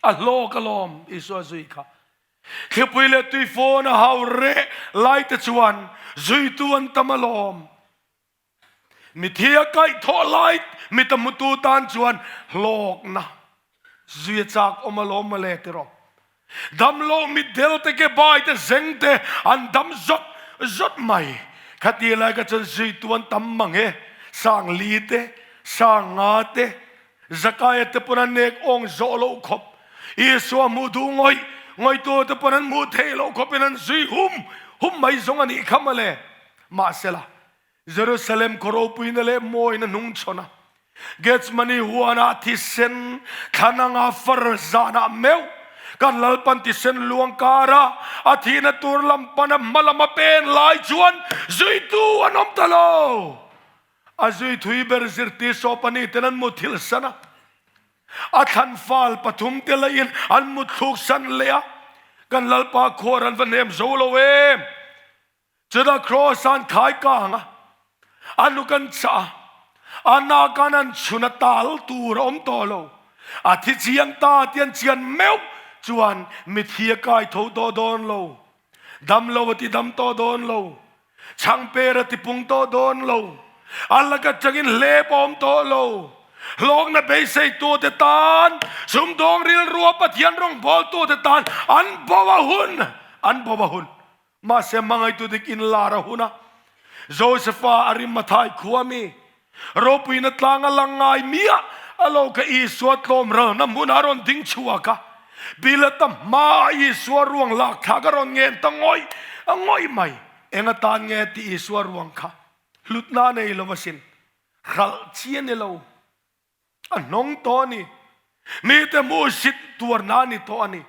a hlawk alawm Isua zui kha. Thlipui leh tuifawn a hau reh lai te chuan zuitu an tam alawm. Mithi a kaihthawh lai mita hmutu tan chuan hlawkna zui a chak awm alawm mawle tiraw. Damlo mitdel te ke bai te zeng te an dam zawt zawt mai. Khati lai kha chuan zuitu an tam mang e. Sang li te, sang nga te, Zakaia te pawn an nek awng zawh loh khawp. Isua hmuh duh ngawih ngawihtu te pawn an hmuh theih loh khawpin an zui hum hum mai zawng a nih kha mawle. Mahsela, Jerusalem khaw ropuina leh mawina hnungchhawn a, Gethsemane huanah thisen thlan anga far zanah meuh kan Lalpan thisen luang kara a thihna tur lam pana hma lama pen lai chuan zuitu an awm ta lo. A zui thui ber zirtir sawpani ten an muthilh san a, a thlan fal pathum te lahin an mutthluk san leh a, kan Lalpa khuar an va hnem zo lo em! Chutah Kraws an khai kang a, a nuk an chah a, a nakan an chhun a tal tur a awm tawh lo. A thi chiang ta tih an chian meuh chuan mithi a kai tho tawh dawn lo, dam lo a ti dam tawh dawn lo, chhangper a ti pung tawh dawn lo, a laka tangin hlep a awm tawh lo. Hlawkna beiseitute tan, sumdawng rilrua Pathian rawngbawltute tan an bo a hun, an bo a hun. Mahse hmangaihtu dik in lar a hun a, Josefa Arimathai khua mi, ropuina tlang a lang ngai miah a lo kha Isua tlawm ralna hmun a rawn ding chhuak a, Pilata hma a Isua ruang lak thlak a rawn ngen ta ngawih a ngawih mai. Eng atan nge tih Isua ruang kha hlutna a nei lo asin, hralh chi a ni lo. A hnawng tawh a ni. Mite hmuhsit tuarna a ni tawh a ni.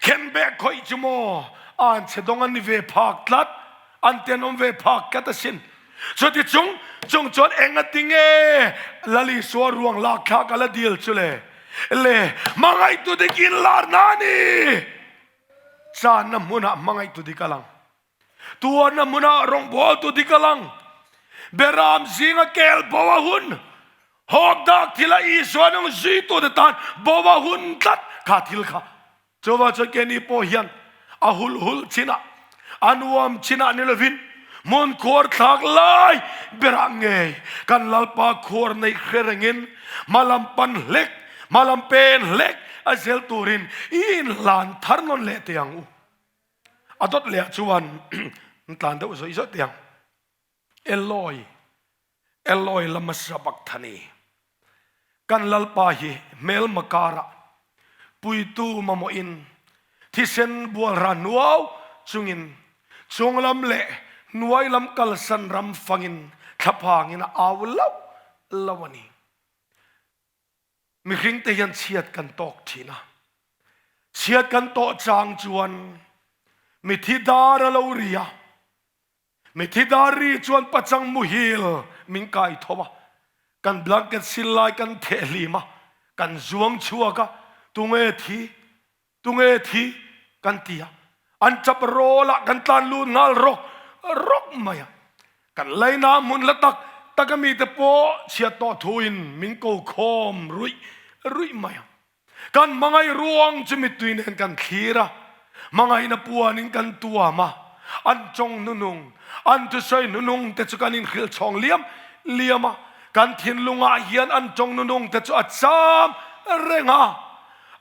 Khenbeh khawih chu maw an chhe dawng a ni ve phak tlat. An tenawm ve phak tlat asin. Chuti chung chung chuan engati nge Lal Isua ruang lak thlak a la dil chu le? Le, hmangaihtu dik inlarna a ni! Channa hmunah hmangaihtu dik a lang. Tuarna hmunah rawngbawltu dik a lang. Beram zinga kel bo a hun. Hawk dak thila Isua nung zuitute tan bo a hun tlat kha thil kha. Chuvang chuan keini pawh hian a hul hul chinah, a nuam chinah ni lovin hmun khuar thlak lai berah ngei kan Lalpa khuar neih hre rengin hmalam pan hlek, hmalam pen hlek a zel turin i inhlan thar nawn leh teh ang u. A dawt leh ah chuan an tlan deuh zawih zawih teh ang. Eloi, Eloi lama sabachthani. Kan Lalpa hi hmelma karah puitu mamawhin thisen bualra nuau chungin chunglam leh hnuai lam kalsan ram fangin thlaphangin a au lauh lauh a ni. Mihringte hian chhiat kan tawk thin a, chhiat kan tawh chang chuan mithi dar a lo ri a, Mithi dar ri chuan pachang muhil min kai tho a, kan blanket sil lai kan theh hlim a, kan zuang chhuak a, tunge thi, tunge thi kan ti a, an chap rawl ah kan tlan lut nghal rawk rawk mai a, kan laina hmun la tak tak a mite pawh chhiat tawh thu in min ko khawm ruih ruih mai a. Kan hmangaih ruang chu mittui nen kan thlir a, hmangaihna puanin kan tuam a, an chawng hnunung, an thusawi hnunung te chu kan inhrilh chhawng liam liam a, kan thinlungah hian an chawng hnunung te chu a cham reng a,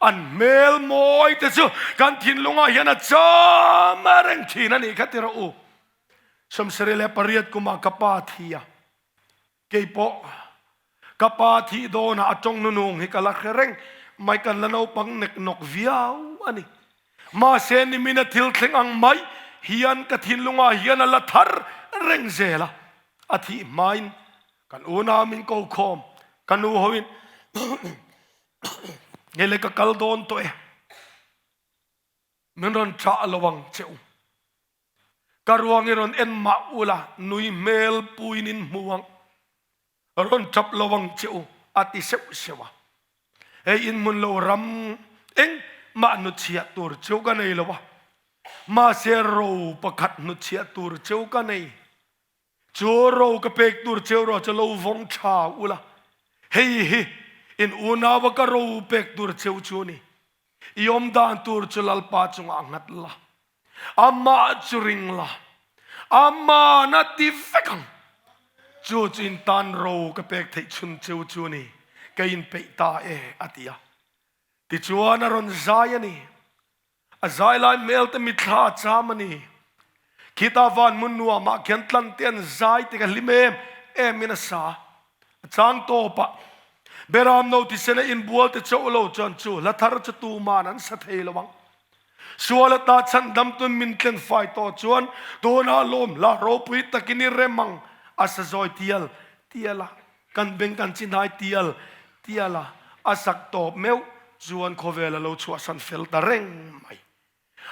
an hmel mawi te chu kan thinlungah hian a cham reng thin a nih kha ti rawh u. 78 kumah ka pa thi a. Keipawh ka pa thih dawnah a tawng nunung hi ka la hre reng mai, kan la naupang nek nawk viau a ni. Mahse nimina thil thleng ang mai hian ka thinlungah hian a la thar reng zel a, a thih hmain kan unau min ko khawm, ka nu hoin hei le ka kal dawn tawh e, min rawn ṭah lo ang che u. Ka ruang i rawn en mah ula, nui hmel puin in hmu ang, rawn ṭap lo ang che u, a ti seuh seuh a. Hei in hmun lo ram engmah hnutchhiah tur cheu ka nei lo a, mahse ro pakhat hnutchhiah tur cheu ka nei. Chu ro ka pek tur cheu ro chu lo vawng ṭha ula, hei hi in unaua ka ro pek tur cheu chu a ni. I awm dan tur chu Lalpa chungah nghat la, amah chu ring la, aman a ti vek ang. Chu chu in tan ro ka pek theih chhun cheu chu a ni, ka inpeih ta e, a ti a. Tichuan a rawn zai a ni. A zai lai hmel te mithla a cham a ni. Khita van hmun nuamah khian tlan te an zai te ka hlim em em in a sa. A chang tawp ah Beram no thisen a inbual te chauh lo chuan chu hla thar chu tuman an sa thei lo ang. Sual ata chhandam tun min tlen fai tawh chuan tunah lawm hla ropui takin i rem ang a sa zawi tial tial a. Kan beng kan chi hnai tial tial a, a sak tawp meuh chuan khawvel a lo chhuahsan fel ta reng mai.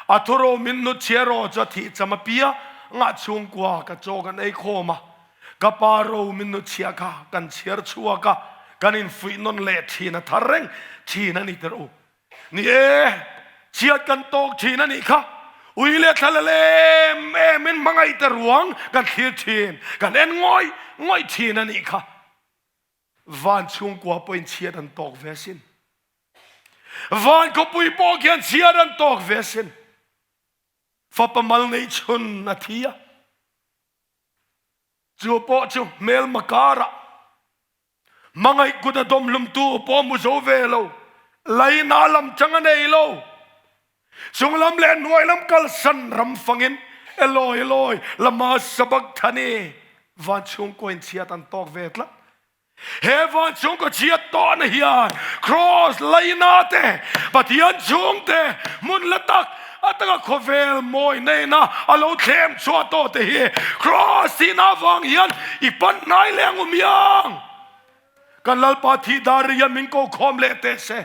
A thuro min hnut chhia rawh chu a thih cham a pia ngah chhungkua ka chaw kan ei khawm a, ka pa ro min hnut chhia kha kan chhiar chhuak a, kan infuih nawn leh thin a thar reng thin a ni tirh u. Ni e, chhiat kan tawk thin a nih kha. Ui leh thla la lem em in hmangaih te ruang kan thlir thin, kan en ngawih ngawih thin a nih kha. Van chhungkua pawhin chhiat an tawk ve asin. Van khawpui pawh khian chhiat an tawk ve asin. Fapa mal neih chhun a thi a. Chu pawh chu hmelma karah Hmangaih kut a dawmhlumtu pawh hmu zo ve lo, laina lam chang a nei lo. Chunglam leh hnuailam kalsan ram fangin Eloi, Eloi, lama sabachthani van chhungkaw in chhiat an tawk ve tlat. He van chhungkaw chhiat tawhna hian Kraws laina te, Pathian chhungte hmun la tak a taka khawvel mawi neina a lo thlem chhuah tawh te hi Kraws tihna avang hian i pan hnai leh ang u miang. Kan Lalpa thih dar ri hian min ko khawm leh teh se.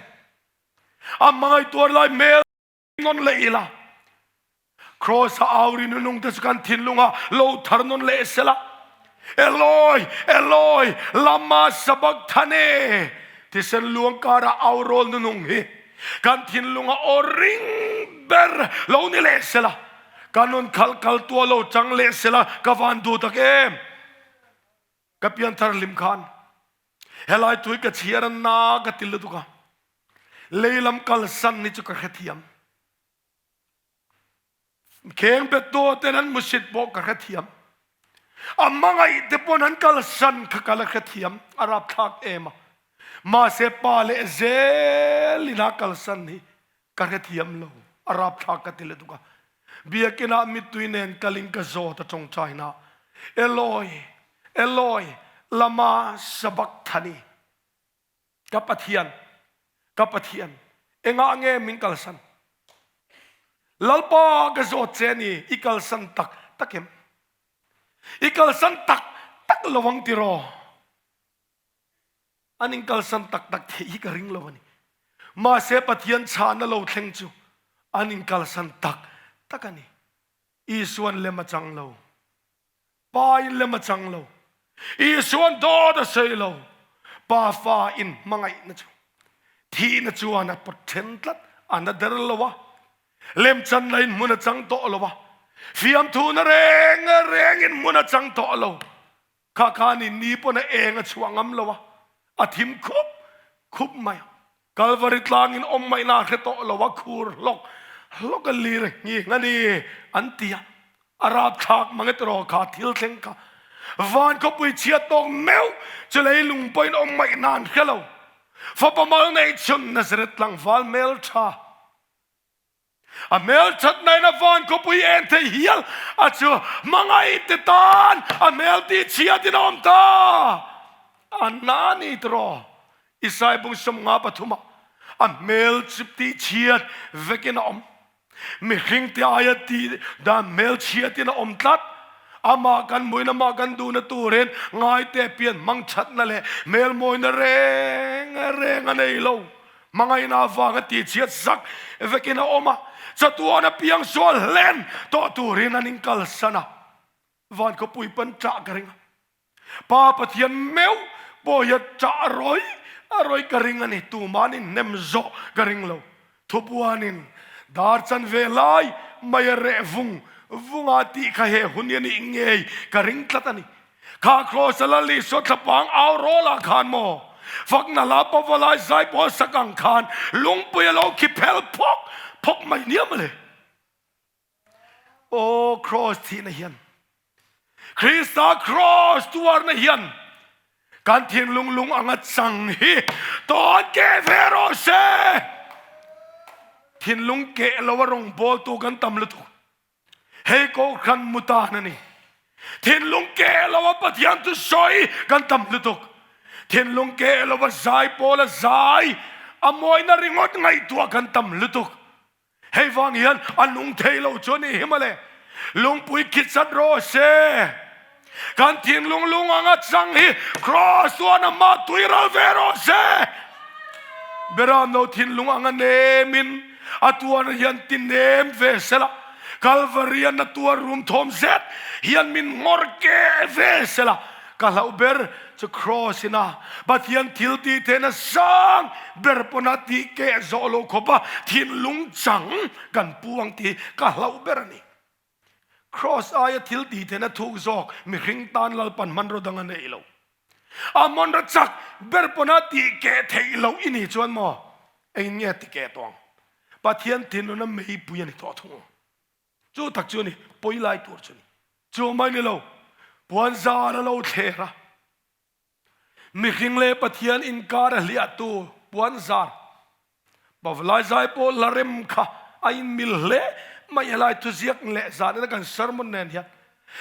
A hmangaih tuar lai hmel nawn leh ila. Kraws-a au ri nunung te chu kan thinlunga lo thar nawn leh sela. Eloi, Eloi, lama sabachthani? Thisen luang kara au rawl nunung hi kan thinlunga aw ring ber lo ni leh sela. Ka nun khalh kal tua lo chang leh sela ka van duh tak em? Ka pianthar hlim khan helai tui ka chhiar a na ka ti lutuk a, lei lam kalsan ni chu ka hrethiam. Kheng bet tu ten an musit pawh ka hrethiam. A hmangaih te pawn an kalsan kha ka la hrethiam, a rapthlak em a. Mahse pa leh zel in a kalsan hi ka hrethiam lo, a rapthlak ka ti lutuk a. Biakin ah mittui nen kalin ka zawt a tawngtaina ah, Eloi, Eloi, lama sabachthani? Ka Pathian, ka Pathian, engah nge min kalsan? Lalpa ka zawt che ni, i kalsan tak tak em? I kalsan tak tak lo ang tiraw? An in kalsan tak tak theih hi ka ring lo a ni. Mahse Pathian chhahna lo thleng chu an in kalsan tak tak a ni. Isuan lem a chang lo. Pa in lem a chang lo. Isuan dawt a sawi lo. Pa fa in hmangaihna chu thihna chuan a pawt then tlat, a na der lo a. Lemchanna in hmun a chang tawh lo a. Fiamthuhna reng reng in hmun a chang tawh lo. Kha khan in ni pawn a eng a chhuah ngam lo a, a thim khup khup mai a. Kalvari tlangin awm ngaihna a hre tawh lo a, khur hlawk hlawk a lir nghing a ni an ti a. A rapthlak mang e tiraw kha thil thleng kha. Van khawpui chhiat tawk meuh chu leilung pawhin awm ngaihna an hre lo. Fapa mal neih chhun Nazareth tlangval hmeltha. A hmelthatna in a van khawpui en thei hial a chu hmangaih te tan a hmel tih chhiat in a awm ta. A na ni tiraw Isai bung 53 ah a hmel chu tih chhiat vek in a awm. Mihring te aia tih dan hmel chhiat in a awm tlat. Amah kan hmuin amah kan duhna turin ngaite pian hmang thatna leh hmel mawina reng reng a nei lo. Hmangaihna avanga tihchhiat zak vekin a awm a, chatuan a piangsual hlen tawh turin an inkalsan a, van khawpui pan ṭah ka ring a. Pa Pathian meuh pawh hi a ṭah rawi a rawi ka ring a ni, tuma'n inhnem zawh ka ring lo. Thupuanin dar chan ve lai mai a reh vung vung a tih kha he hun hi a nih ngei ka ring tlat a ni. Kha Kraws a Lal Isua thlapang au rawl ah khan maw fakna la pavalai zai pawl sak ang khan lungpui a lo khi phel phawk phawk mai nia mawle. Aw Kraws thihna hian Krista Kraws tuarna hian kan thinlung lung anga chang hi tawn keh ve rawh se. Thinlung keh lo a rawngbawltu kan tam lutuk. Hei Kohhran mu tan a ni. Thinlung keh lo a Pathian chu sawi kan tam lutuk. Thinlung keh lo a zai pawl a zai a mawina ringawt ngaihtuah kan tam lutuk. Hei vang hian a nung thei lo chu a ni hi mawle. Lungpui khitsat rawh se. Kan thinlung lung anga chang hi Kraws chuan amah tui ral ve rawh se. Beram no thinlung anga nemin a tuar hian ti nem ve sela, Kalvari an a tuar rum thawm zet hian min nghawr keh ve sela, ka hlauh ber chu Kraws ina Pathian thil tih theihna sang ber pawna tih keh zawh lo khawpa thinlung chang kan pu ang tih ka hlauh ber a ni. Kraws aia thil tih theihna thuk zawk mihring tan Lalpan hmanraw dang a nei lo. A hmanraw chak ber pawna tih keh theih loh i nih chuan maw engin nge ti keh tawh ang? Pathian thinluna meipui a ni tawh thung ang. Chu tak chu a ni, pawi lai tur chu a ni. Chu mai ni lo, puan zar a lo thler a. Mihring leh Pathian inkar a hliahtu puan zar Pavlai zai pawh la rem kha a inmil hle mai helai thuziak leh zan ina kan sermon nen hian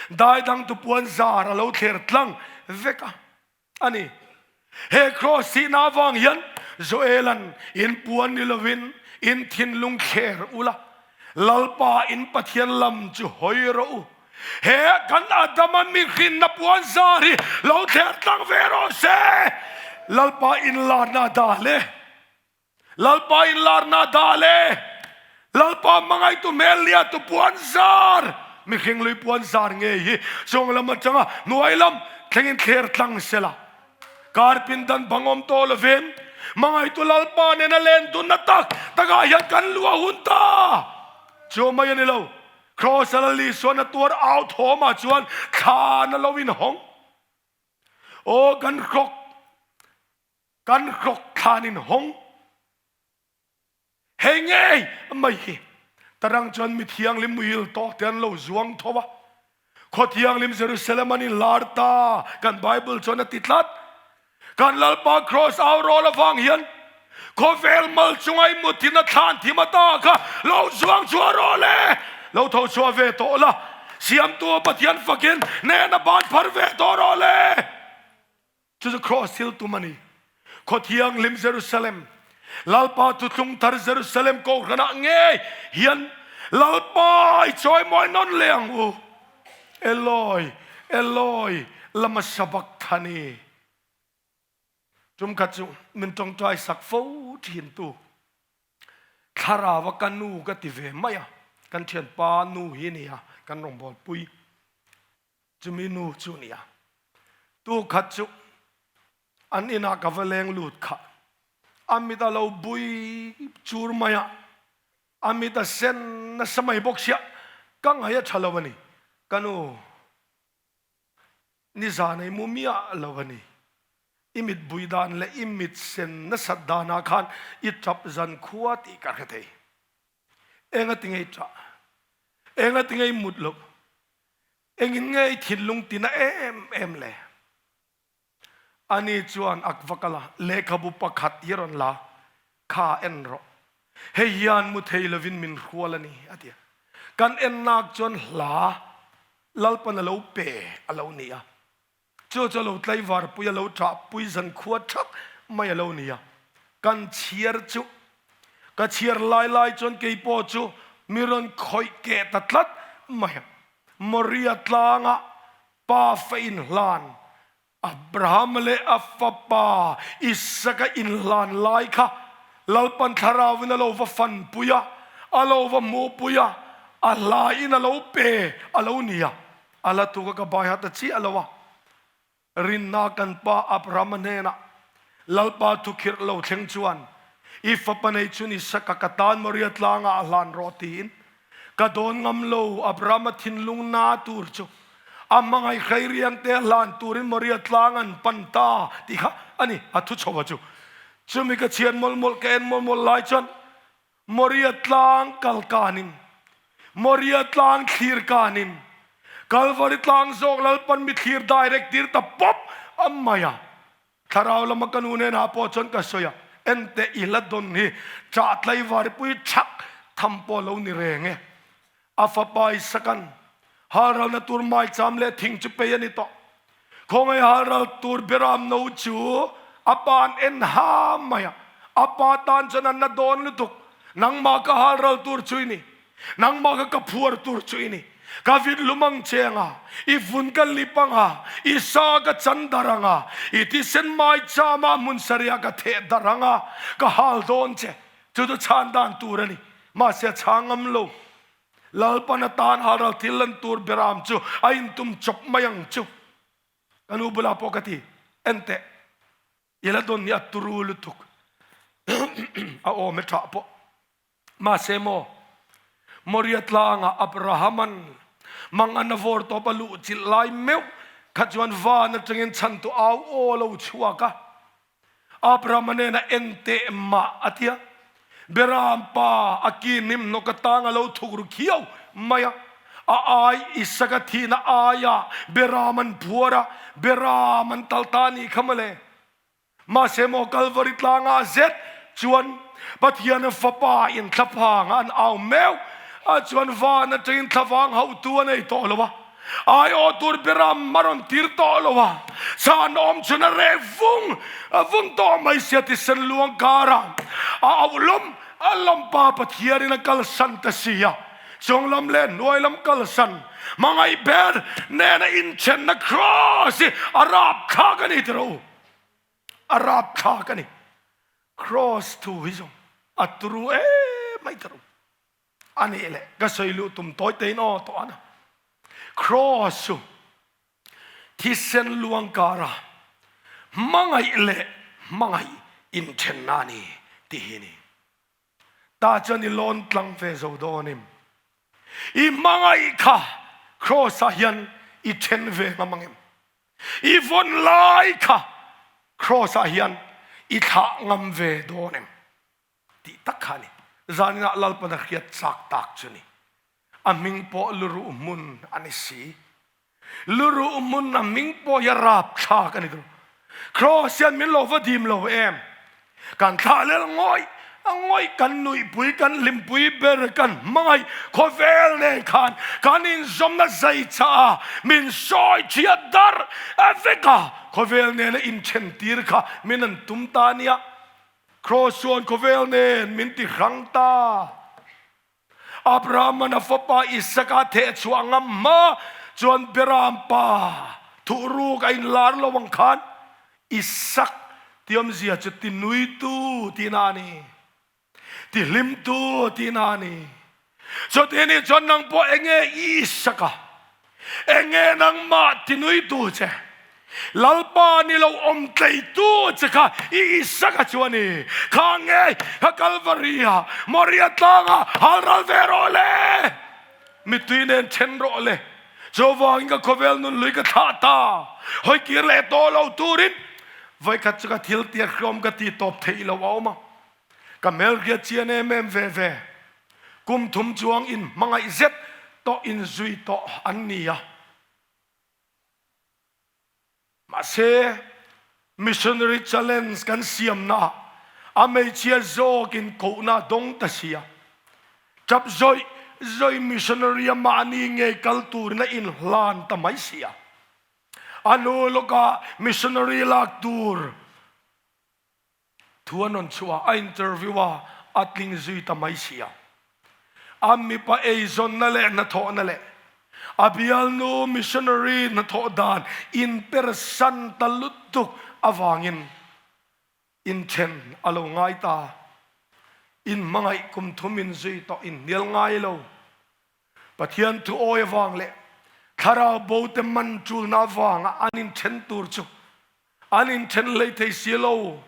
dai dangtu puan zar a lo thler tlang vek a a ni. He kraws thihna avang hian Joelan in puan ni lovin in thinlung thler ula Lalpa in Pathian lam chu hawi rawh u. He kan Adama mihrinna puan zar hi lo thler tlang ve rawh se. Lalpa inlarna dah le. Lalpa inlarna dah le. Lalpa hmangaihtu hmel liatu puan zar, mihring lui puan zar ngei hi chung lam atanga hnuai lam thlengin thler tlang sela. Kar pindan bang awm tawh lovin hmangaihtu Lalpa nena len dunna tak takah hian kan luah hun ta. Chu mai a ni lo, Kraws a Lal Isuan a tuar au thawmah chuan thlan a lo inhawng. Aw kan hrawk, kan hrawk thlan inhawng. Hei ngei mai hi tarang chuan mi thianghlim muhil tawk te an lo zuang tho a. Khaw thianghlim Jerusalem an inlar ta, kan Bible chuan a ti tlat. Kan Lalpa Kraws au rawl avang hian khawvel mal chunga i mut thin a thlan thim ata kha lo zuang chhuah rawh le, lo tho chhuah ve tawh la, Siamtu Pathian fakin nena ban phar ve tawh rawh le. Chu chu Kraws thil tum a ni. Khaw thianghlim Jerusalem, Lalpa thuthlung thar Jerusalem kohhranah ngei hian Lalpa i chawimawi nawn leh ang u. Eloi, Eloi, lama sabachthani. Tumkhat chu min tawngtai sak fo thin tu Thlarau a ka nu ka ti ve mai a, kan thianpa nu hi a ni a, kan rawngbawlpui. Chumi nu chu nia. Tu khat chu an inah ka va leng lut kha. A mit a lo bui chur mai a, a mit a sen nasa mai bawk sia, ka ngaih a tha lo a ni. Ka nu, nizan ei mu miah lo a ni. I mit bui dan leh i mit sen nasat danah khan i tap zan khua tih ka hre thei. Enga ti ngei tah? Enga ti ngei mut loh? Engin nge i thinlung tina em em le? Ani chuan ak va kal a, lehkhabu pakhat hi rawn la, kha en rawh. Hei hian mu thei lovin min hrual a ni, a ti a. Kan ennak chuan hla Lalpan a lo pe a lo ni a. Chu chu a lo tlaivarpui, a lo ṭahpui zankhua ṭhak mai a lo ni a. Kan chhiar chu, ka chhiar lai lai chuan kei pawh chu mi rawn khawih keh ta tlat mai a. Moria tlanga pa fa inhlan, Abraham leh a fapa Isaka inhlan lai kha Lalpan thlarauin a lo va fanpui a, a lo va hmuhpui a, a hlaiin a lo pe a lo ni a. A la tuk a ka bai hat a chiah lo a, rinna kan pa Abrahama hnenah, Lalpa thukhirh lo thleng chuan i fapa nei chu ni saka ka tan Moria tlangah a hlan rawh tiin ka dawn ngam lo. Abrahama thinlung na tur chu a hmangaih hrei riang te a hlan turin Moria tlang an pan ta tih kha a ni a thu chho a chu. Chumi ka chhiat mawlh mawlh ka en mawlh mawlh lai chuan Moria tlang kal kanin, Moria tlang thlir kanin, Kalvari tlang zawk Lalpan mi thlir direct tir ta pawp a mai a. Thlarau lama ka nu hnenah pawh chuan ka sawi a, Enteh i hla dawn hi chah tlaivarpui chhak tham pawh lo ni reng e. A fapa Isakan halralna tur maicham leh thing chu pei a ni tawh. Khawngaih halral tur Beram no chu a pa an en ha mai a, a pa tan chuan an la dawn lutuk. Nangmah ka halral tur chu i ni, nangmah ka ka phuar tur chu i ni. Ka vit lum ang che anga, i vun ka lip anga, i sa ka chan dar anga, i thisen maichama hmun sarihah ka theh dar anga, ka hal dawn che. Chu chu chhan dan tur a ni. Mahse a chhang ngam lo. Lalpan atan halral thil lan tur beram chu a intum chawp mai ang chu. Ka nu bulah pawh ka ti, Enteh, i la dawn ni a turu lutuk. A awm e ṭhah pawh. Mahse maw, Moria tlangah Abrahaman mangan a vawr tawp a luh chilh lai meuh kha chuan van aṭangin chhantu au aw a lo chhuak a. Abraham-a nena en teh mah a ti a, Beram pa a ki hnim hnawk atang a lo thuk ru khiau mai a, a ai Isaka thihna aiah Beram an phuar a, Beram an tal ta a nih kha mawle. Mahse maw Kalvari tlangah zet chuan Pathian fapa in thlaphang an au meuh a chuan van atangin thlavang hauhtu a nei tawh lo a, Aiawh tur beram a rawn tir tawh lo a, chhan awm chhun a reh vung vung tawh mai sia tisen luang kara a auh lawm a lawmpa Pathianin a kalsan ta si a, chung lam leh hnuai lam kalsan hmangaih ber nena inthenna Kraws hi a rapthlak a ni tiraw u? A rapthlak a ni. Kraws thu hi zawng a turu em mai tiraw u? A nih leh ka sawi luh tum tawi tein aw tawh an a. Kraws chu thisen luang kara hmangaih leh hmangaih inthenna a ni tih hi a ni. Ta chuan i lawn tlang ve zo dawn em? I hmangaih kha Kraws ah hian i then ve ngam ang em? I vawn lai kha Kraws ah hian i thlah ngam ve dawn em? Tih tak kha a ni. Zaninah Lalpan a hriat chak tak chu ni. A hming pawh luruh hmun a ni si. Luruh hmun a hming pawh hi a rapthlak a ni tur. Kraws hian min lo va dim lo em? Kan thlah lel ngawih a ngawih kan nuihpui kan hlimpui ber kan hmangaih khawvel nen khan kan inzawmna zai chah a min sawi thiat dar a vek a khawvel nena inthen tir kha min an tum ta nia. Kraws chuan khawvel nen min ti hrang ta. Abraham-a'n a fapa Isaka theh chhuah ngam hma chuan Beram pa thuhruk a inlar lo ang khan Isak ti awmzia chu ti nuitu tihna a ni, ti hlimtu tihna a ni. Chuti nih chuan nang pawh enge Isaka? Enge nangmah ti nuitu che? Lalpa ni lo awm tleitu che kha i Isaka chu a ni. Kha nge kha Kalvari-ah, Moria tlangah hal ral ve rawh le! Mittui nen then rawh le! Chuvangin ka khawvel nun lui ka thlah ta, hawi kir leh tawh lo turin vawikhat chu ka thil tia hriawm ka ti tawp theih lo a awm a. Ka hmelhriat chian em em ve ve. Kum thum chuang in hmangaih zet tawh in zui tawh an ni a. Mahse, Missionary Challenge kan siamna ah a hmeichhia zawk in kohna a dawng ta si a. Tap zawih zawih missionary a mahni ngei kal turin a inhlan ta mai si a. A hnu lawkah missionary lak tur Thu an rawn chhuah a, a interview a, a tling zui ta mai si a. A mipa eizawnna leh hnathawhna leh a bialnu missionary hnathawh dan inpersan ta lutuk avangin inthen a lo ngai ta. Inhmangaih kum thum inzui tawh inhnial ngai lo. Pathian thu awi avang leh thlarau bo te man tulna avanga an inthen tur chu An inthen hlei thei si lo.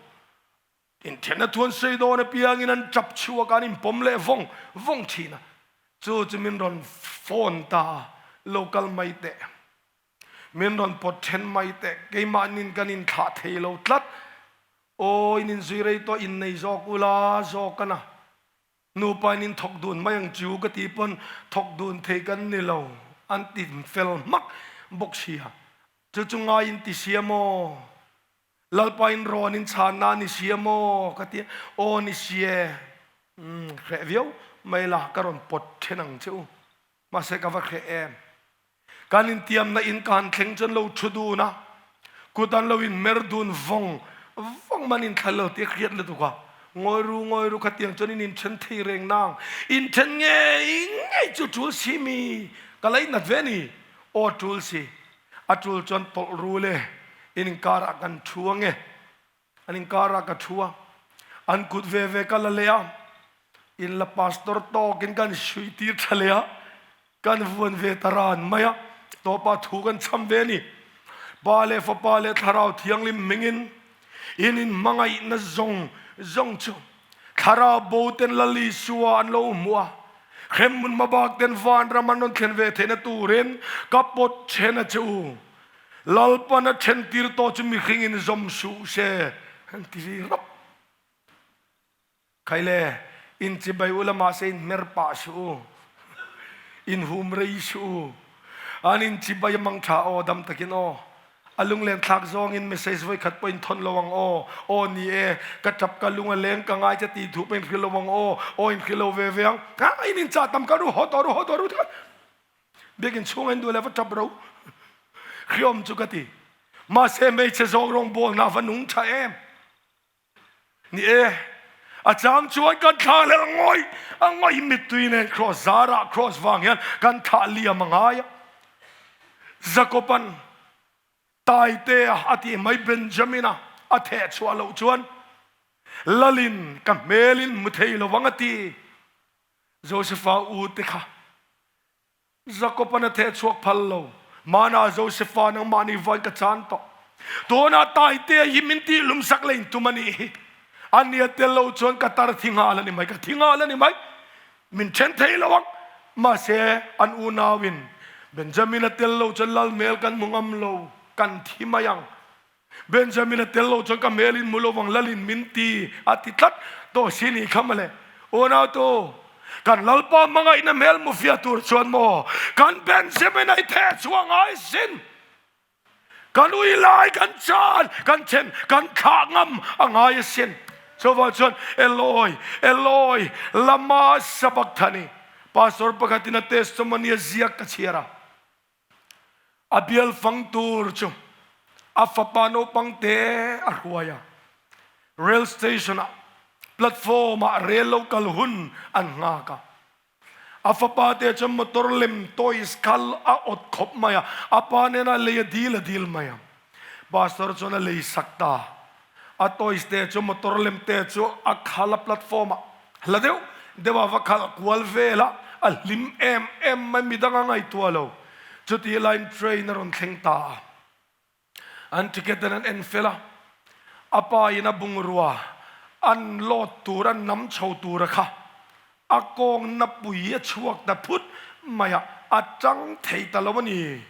Inthenna thu an sawi dawn apiangin an tap chhuak a, an inpawm leh vawng vawng thin a. Chu chu min rawn phone ta a, lo kal mai teh. Min rawn pawt then mai teh. Keimahnin kan inthlah thei lo tlat. Aw, in inzui rei tawh innei zawk ula zawk a na. Nupa in in thawk dun mai ang chu ka ti pawn thawk dun thei kan ni lo an ti fel hmak bawk sia. Chu chu ngai in ti sia maw? Lalpa in rawn in chhan na ni sia maw? Ka ti a, aw ni si e. Umm hreh viau mai la ka rawn pawt then ang che u. Mahse ka va hreh em. Kan intiamna in ka han thleng chuan lo thu dun a, kut an lo inmer dun vawng vawng man inthla lo tih a hriat lutuk a, ngawi ru ngawi ru khatiang chuan in inthen thei reng nang, inthen ngei ngei chu tul si mi ka la inat ve ni, aw tul si, a tul chuan tawlh ru le, in inkarah kan thu ange. An inkarah ka thu a, an kut ve ve ka la leh a, in la pastor tawkin kan hrui tir tha leh a, kan vuan ve ta ran mai a, tawpah thu kan cham ve a ni. Pa leh Fapa leh Thlarau Thianghlim hmingin in inhmangaihna zawng zawng chu Thlarau bo ten Lal Isua an lo hmuh a, hremhmun hmabak ten vanram an rawn thlen ve theihna turin ka pawt then a che u. Lalpan a then tir tawh chu mihring in zawm suh se an ti ri rap. Khai le, in chibai u la mahse in hmer pah suh u, in hum rei suh u. An in chibai a mang tha aw dam takin aw. A lunglen thlak zawng in message voi khat pawh in thawn lo ang aw. Aw ni e, ka tap ka lung a leng ka ngai che ti thu pawh in hrilh lo ang aw. Aw in hrilh lo ve ve ang. Ha, in in chah tam ka ru haw tawh ru haw tawh ru ti khan. Biakinn chhung in duh le va tap ro. Hriawm chu ka ti. Mahse hmeichhe zawk rawngbawlna va nung tha em. Ni e, a chang chuan kan thla lel ngawih a ngawih mittui nen cross zarah cross vang hian kan thlah liam a ngai a. Jakoban Taitea a tih mai Benjamina a theh chhuah loh chuan Lalin ka hmelin hmu thei lovang a ti. Josefa u te kha Jakob-an a theh chhuak phal lo. Hmanah Josefa nangmahni vain ka chan tawh. Tunah Taitea hi min tih lum sak leh intum a nih hi. A nia tel lo chuan ka tar thi nghal a ni mai, ka thi nghal a ni mai. Min then thei lo ang. Mahse, an unauin Benjamin-a tel lo chuan lal hmel kan hmu ngam lo, kan thi mai ang. Benjamin a tel lo chuan ka hmel in mu lo vang lalin min ti a ti tlat tawh si ni kha mawle. Unau tu, kan Lalpa hmangaihna hmel mu fiah tur chuan maw kan Benjamin a i theh chhuah ngai sin. Kan ui lai kan chan kan then kan thlah ngam a ngai asin. Chuvang chuan Eloi, Eloi, lama sabachthani. Pastor pakhatin a testimony a ziak ka chhiar a. A bial fang tur chu a fapa naupang te a hruai a, rail station ah platform ah rel lo kal hun an nghak a. A fapa te chuan motor lem toys kal a awt khawp mai a, a pa nena lei a dil a dil mai a. Pastor chuan a lei sak ta. A toys te chu motor lem te chu a khal a platform ah hla deuh deuh a va khalh kual vel a, a hlim em em mai midang a ngaihtuah lo. Chutih laiin train a rawn thleng ta a, an ticket an an en fel a, a pa in a bungrua an load tur an nam chho tur a kha a kawng na pui a chhuak ta phut mai a, a tang thei ta lo a ni.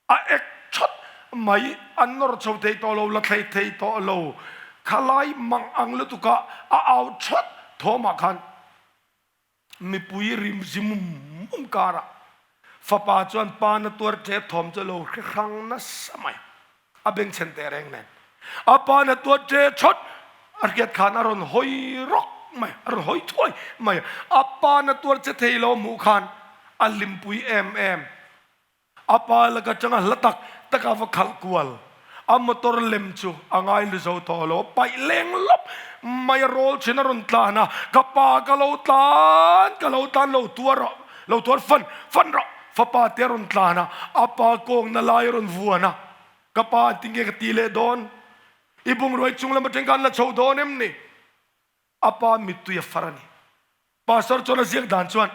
A ek thawt mai, an nawr chho thei tawh lo, la thlei thei tawh lo. Khalai mang ang lutuka a au thawt thawmah khan mipui rim zi mum mum karah fapa chuan pa na tuar ṭe thawm chu a lo hre hrang nasa mai. A bengchhen teh reng nen a pa na tuar ṭe thawt a hriat khan a rawn hawi rawk mai, a rawn hawi thuai mai. A pa na tuar che thei lo hmuh khan a hlimpui em em. A pa laka atanga hla tak tak a va khalh kual. A motor lem chu a ngai lu zo tawh lo. A paih leng lawp mai a rawl thin a rawn tlan a, Ka pa ka lo tlan, ka lo tlan lo tuar rawh, lo tuar fan fan rawh. Fapa te a rawn tlan a, a pa kawngna lai a rawn vuan a, Ka pa an ti nge ka ti leh dawn? I bungrua i chung lam atang khan la chho dawn em ni? A pa mittui a far a ni. Pastor chuan a ziak dan chuan,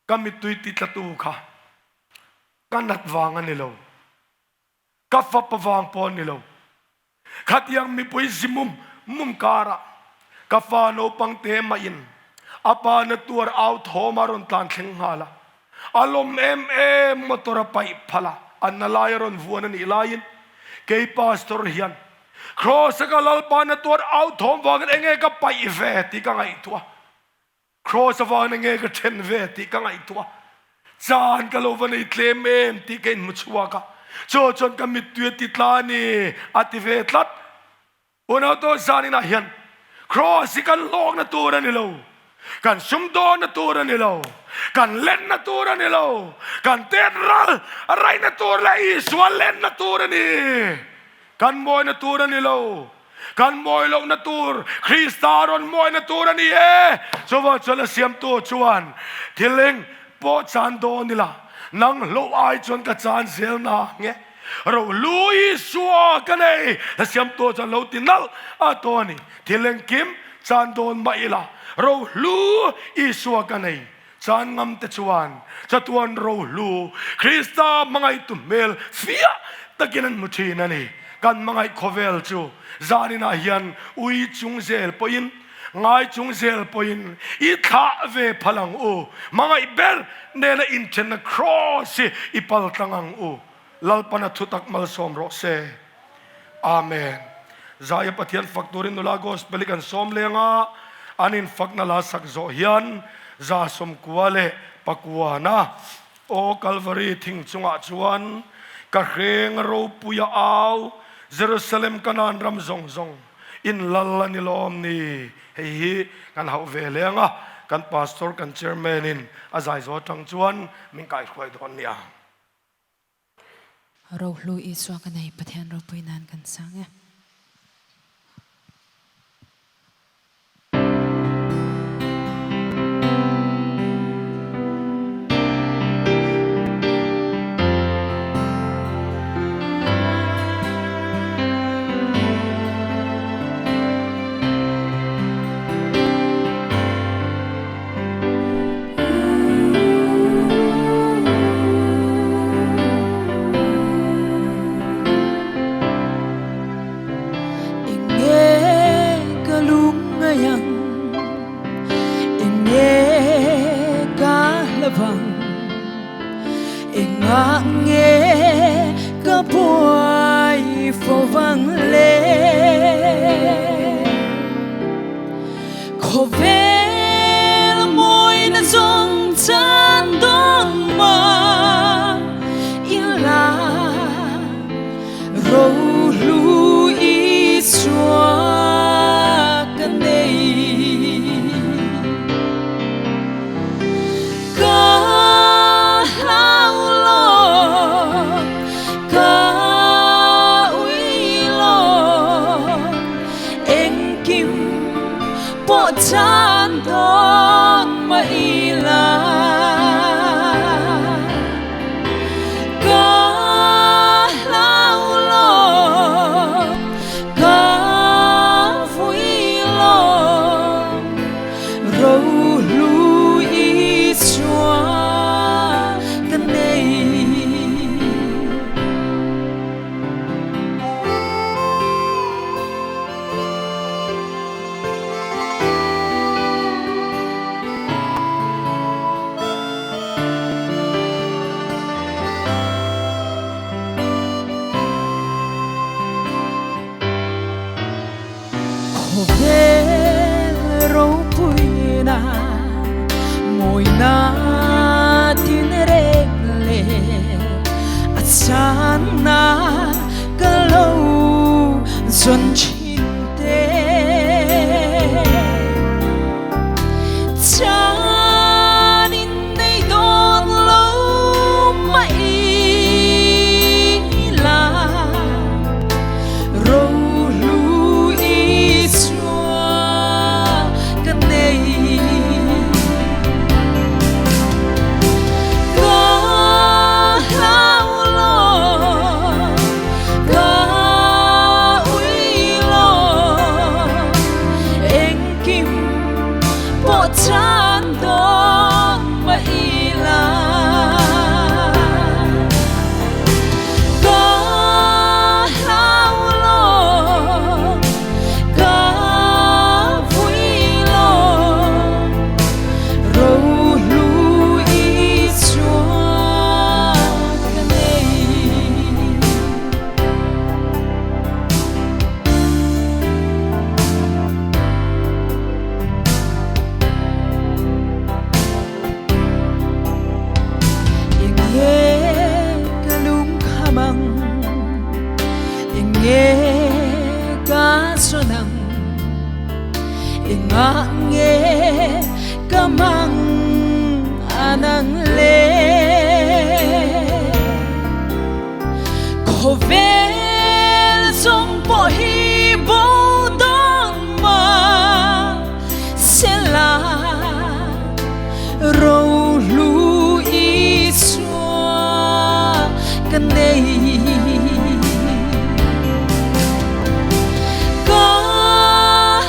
Ka mittui titlatu kha ka nat vang a ni lo, ka fapa vang pawh a ni lo. Khatiang mipui zi mum mum karah ka fa naupang te mahin a pa na tuar au thawm a rawn tlan thleng nghal a, a lawm em em motor a paih phal a, a na lai a rawn vuan a nih laiin kei pastor hian Kraws a ka Lalpa na tuar au thawm vangin enge ka paih ve tih ka ngaihtuah. Kraws avangin enge ka then ve tih ka ngaihtuah a, chan ka lo va nei tlem em tih ka inhmu chhuak a, chu chuan ka mittui a ti tla a ni a ti ve tlat. Unau tawh zaninah hian Kraws hi kan hlawkna tur a ni lo, kan sumdawnna tur a ni lo, kan lenna tur a ni lo, kan tet ral raihna tur leh Isua lenna tur a ni. Kan mawina tur a ni lo. Kan mawi lohna tur Krista rawn mawina tur a ni e. Chuvang chuan a siamtu chuan thil eng pawh chan dawn ila, nang hloh ai chuan ka chan zel na nge. Rohlu Isua ka nei, a siamtu chuan lo ti nalh a tawh a ni. Thil engkim chan dawn mah ila, rohlu Isua ka nei. Chan ngam te chuan chatuan rohlu Krista hmangaihtu hmel fiah takin an hmu thin a ni. Kan hmangaih khawvel chu zaninah hian ui chung zel pawhin, ngai chung zel pawhin i thlah ve phal ang u. Hmangaih ber nena inthenna kraws hi i pal tlang ang u. Lalpana thutak malsawm rawh se. Amen. Zaia Pathian fak turin nula gospel hi kan sawm leng a, an infakna la sak zawh hian za sawmkua leh pakuana aw Kalvari thing chungah chuan ka hreng ropui a au Jerusalem Kanaan ram zawng zawng in lal a ni lawm ni. Hei hi kan hauh ve leng a, kan pastor kan chairman in a zai zawh atang chuan min kaihruai dawn nia. Rohlu Isua ka nei Pathian ropui nan kan sang e. mai ang Enge ka hlavang Engah nge ka buai fo vang le Khawvel mawina zawng chan dawn mah ila Rohlu Isua ka nei. Ka hlau lo, ka ui lo, engkim pawh chan dawn mah ila. Ka hlau lo, ka vui lo, Rohlu Isua ka nei. Khawvel ropuina mawina tin reng leh a chana ka lo zawn thin te. Chanin nei dawn lo mah ila. Rohlu Isua ka nei. Ka hlau lo, ka ui lo, engkim pawh chan dawn mah ila. Ka hlau lo, ka vui lo, rohlu Isua ka nei. Enge ka lungkham ang, enge ka zawn ang, engah nge ka mang an ang le? Khawvel zawng pawh hi bo dawn mah sela. Rohlu Isua ka nei. Ka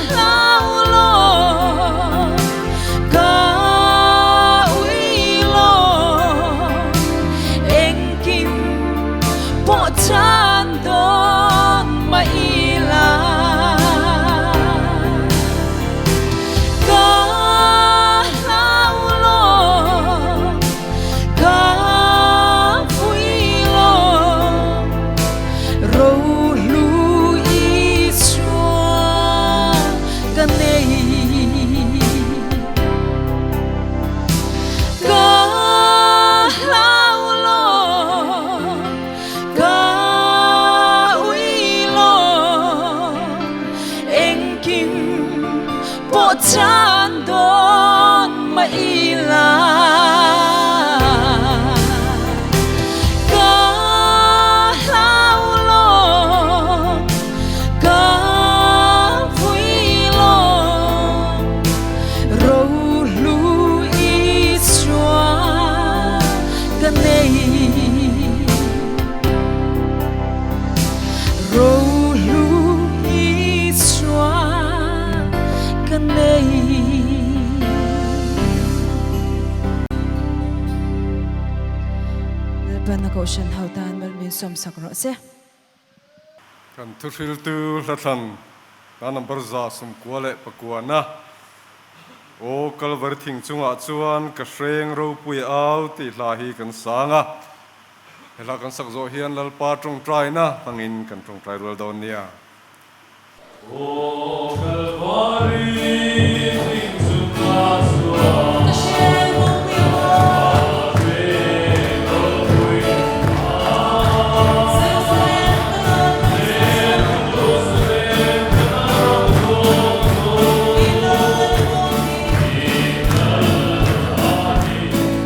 hlau lo, ka ui lo, engkim pawh chan dawn mah ila. Ka hlau lo, ka vui lo, rohlu Isua ka nei. Ka hlau lo, ka ui lo, Engkim pawh chan dawn mah ila. Ka hlau lo, ka vui lo, rohlu Isua ka nei. Rohlu Isua ka nei. Lalpan a Kohhran ho tan mal min sawmsak rawh se. Kan thuhriltu hlathlan. Hla number 194 Aw Kalvari thing chungah chuan ka hreng ropui au tih hla hi kan sang a. He hla kan sak zawh hian Lalpa tawngtaina hmangin kan tawngtai rual dawn nia. Aw Kalvari thing chungah chuan Ka hreng ropui au. Ka hreng ropui au. Jerusalem ka nan Jerusalem ka nan zawng zawng. I lal a ni bawk hi. I lal a ni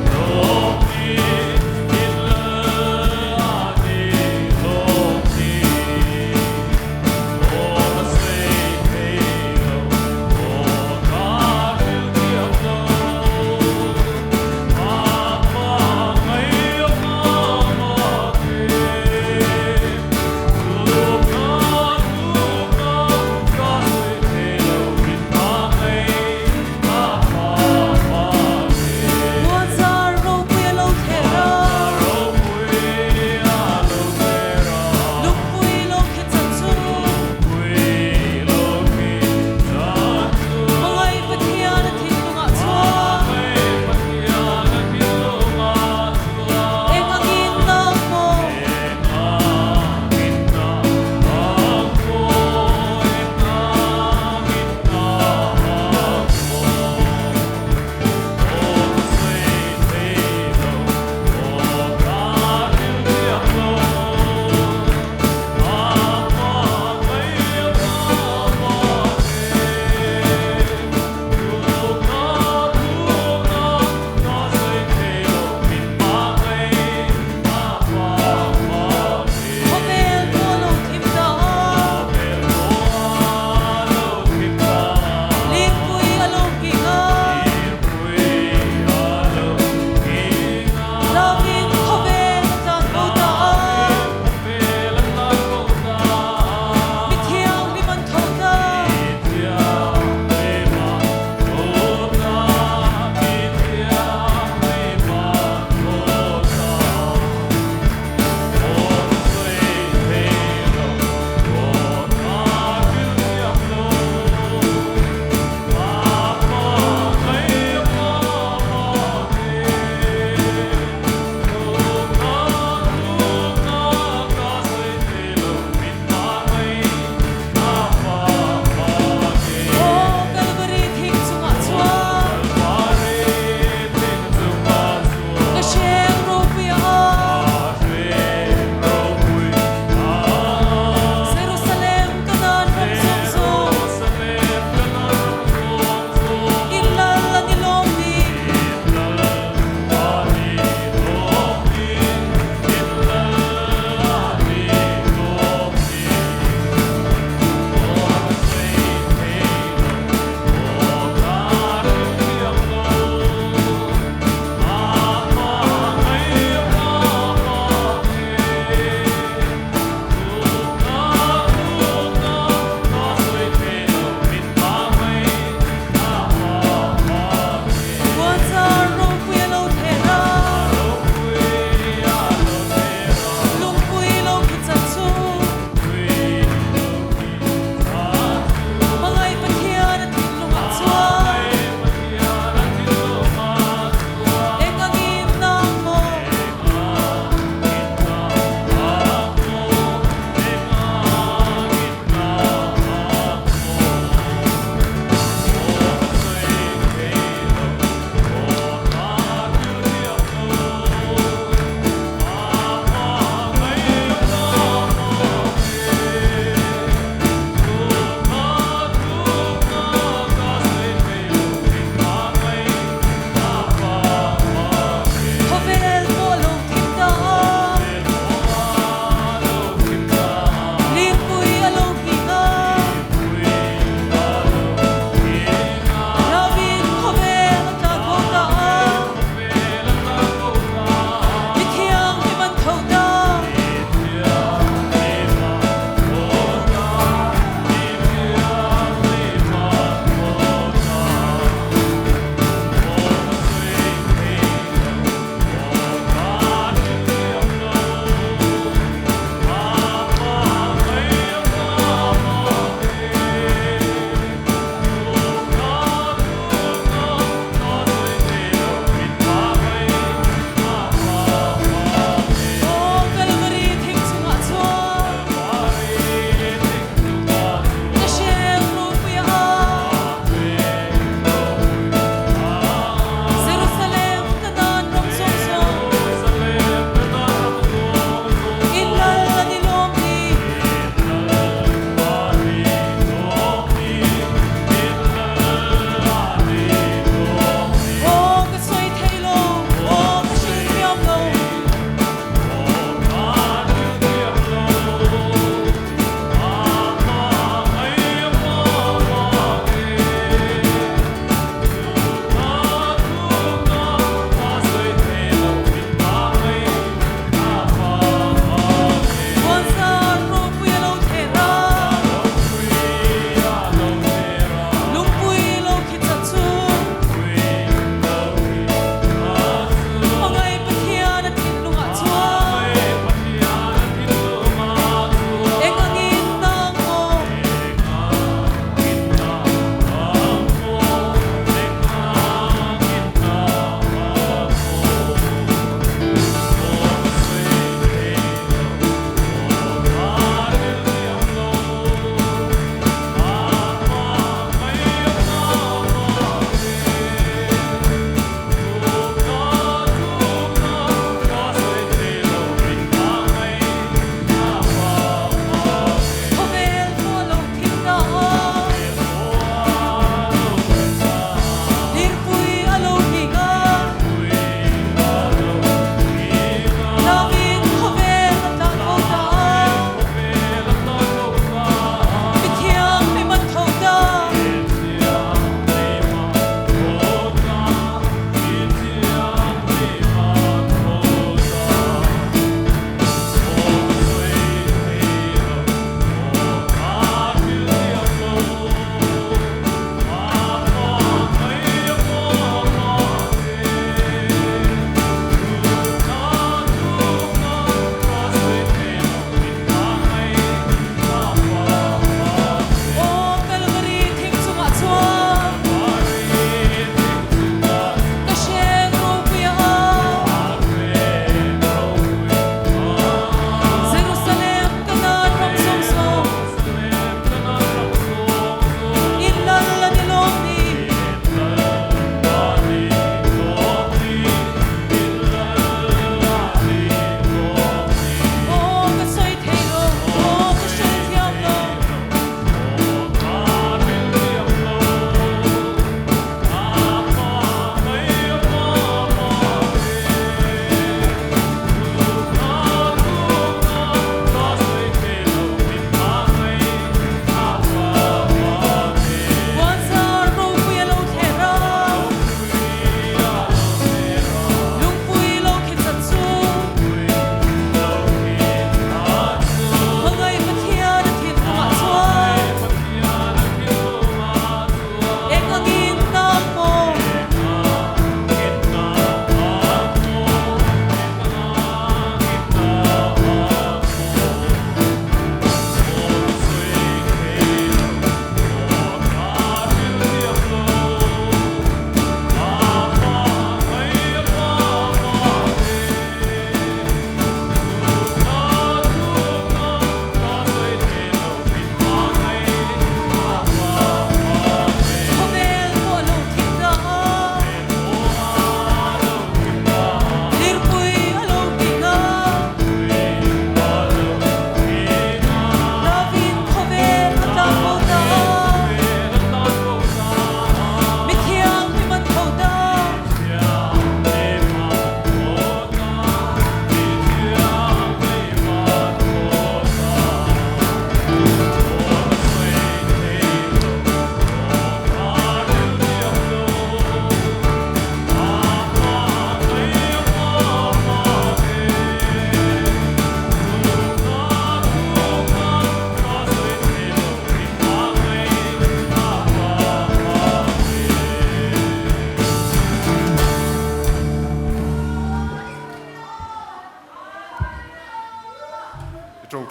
bawk hi. I lal a ni bawk hi. Aw ka sawi thei lo,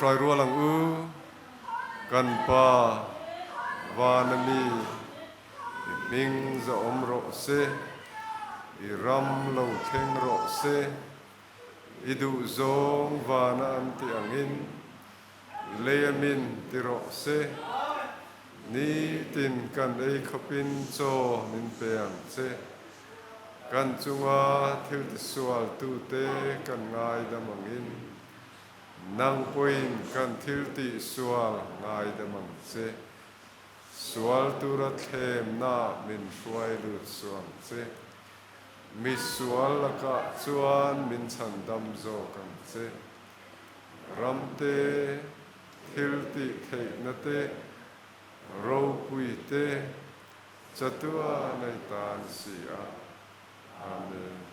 Ṭawngṭai rual ang u, kan Pa vana mi i hming zahawm rawh se, i ram lo thleng rawh se, i duhzawng vana an tih angin lei a min ti rawh se, nitin kan ei khawpin chaw min pe ang che. Kan chunga thil tisualtute kan ngaidam angin, nang pawhin kan thil tihsual ngaidam ang che. Sual tura thlemna min hruai lut suh ang che. Mi sual lakah chuan min chhandam zawk ang che. Ramte thil tih theihna te, ropui te, Chatua nei tan si a. Amen.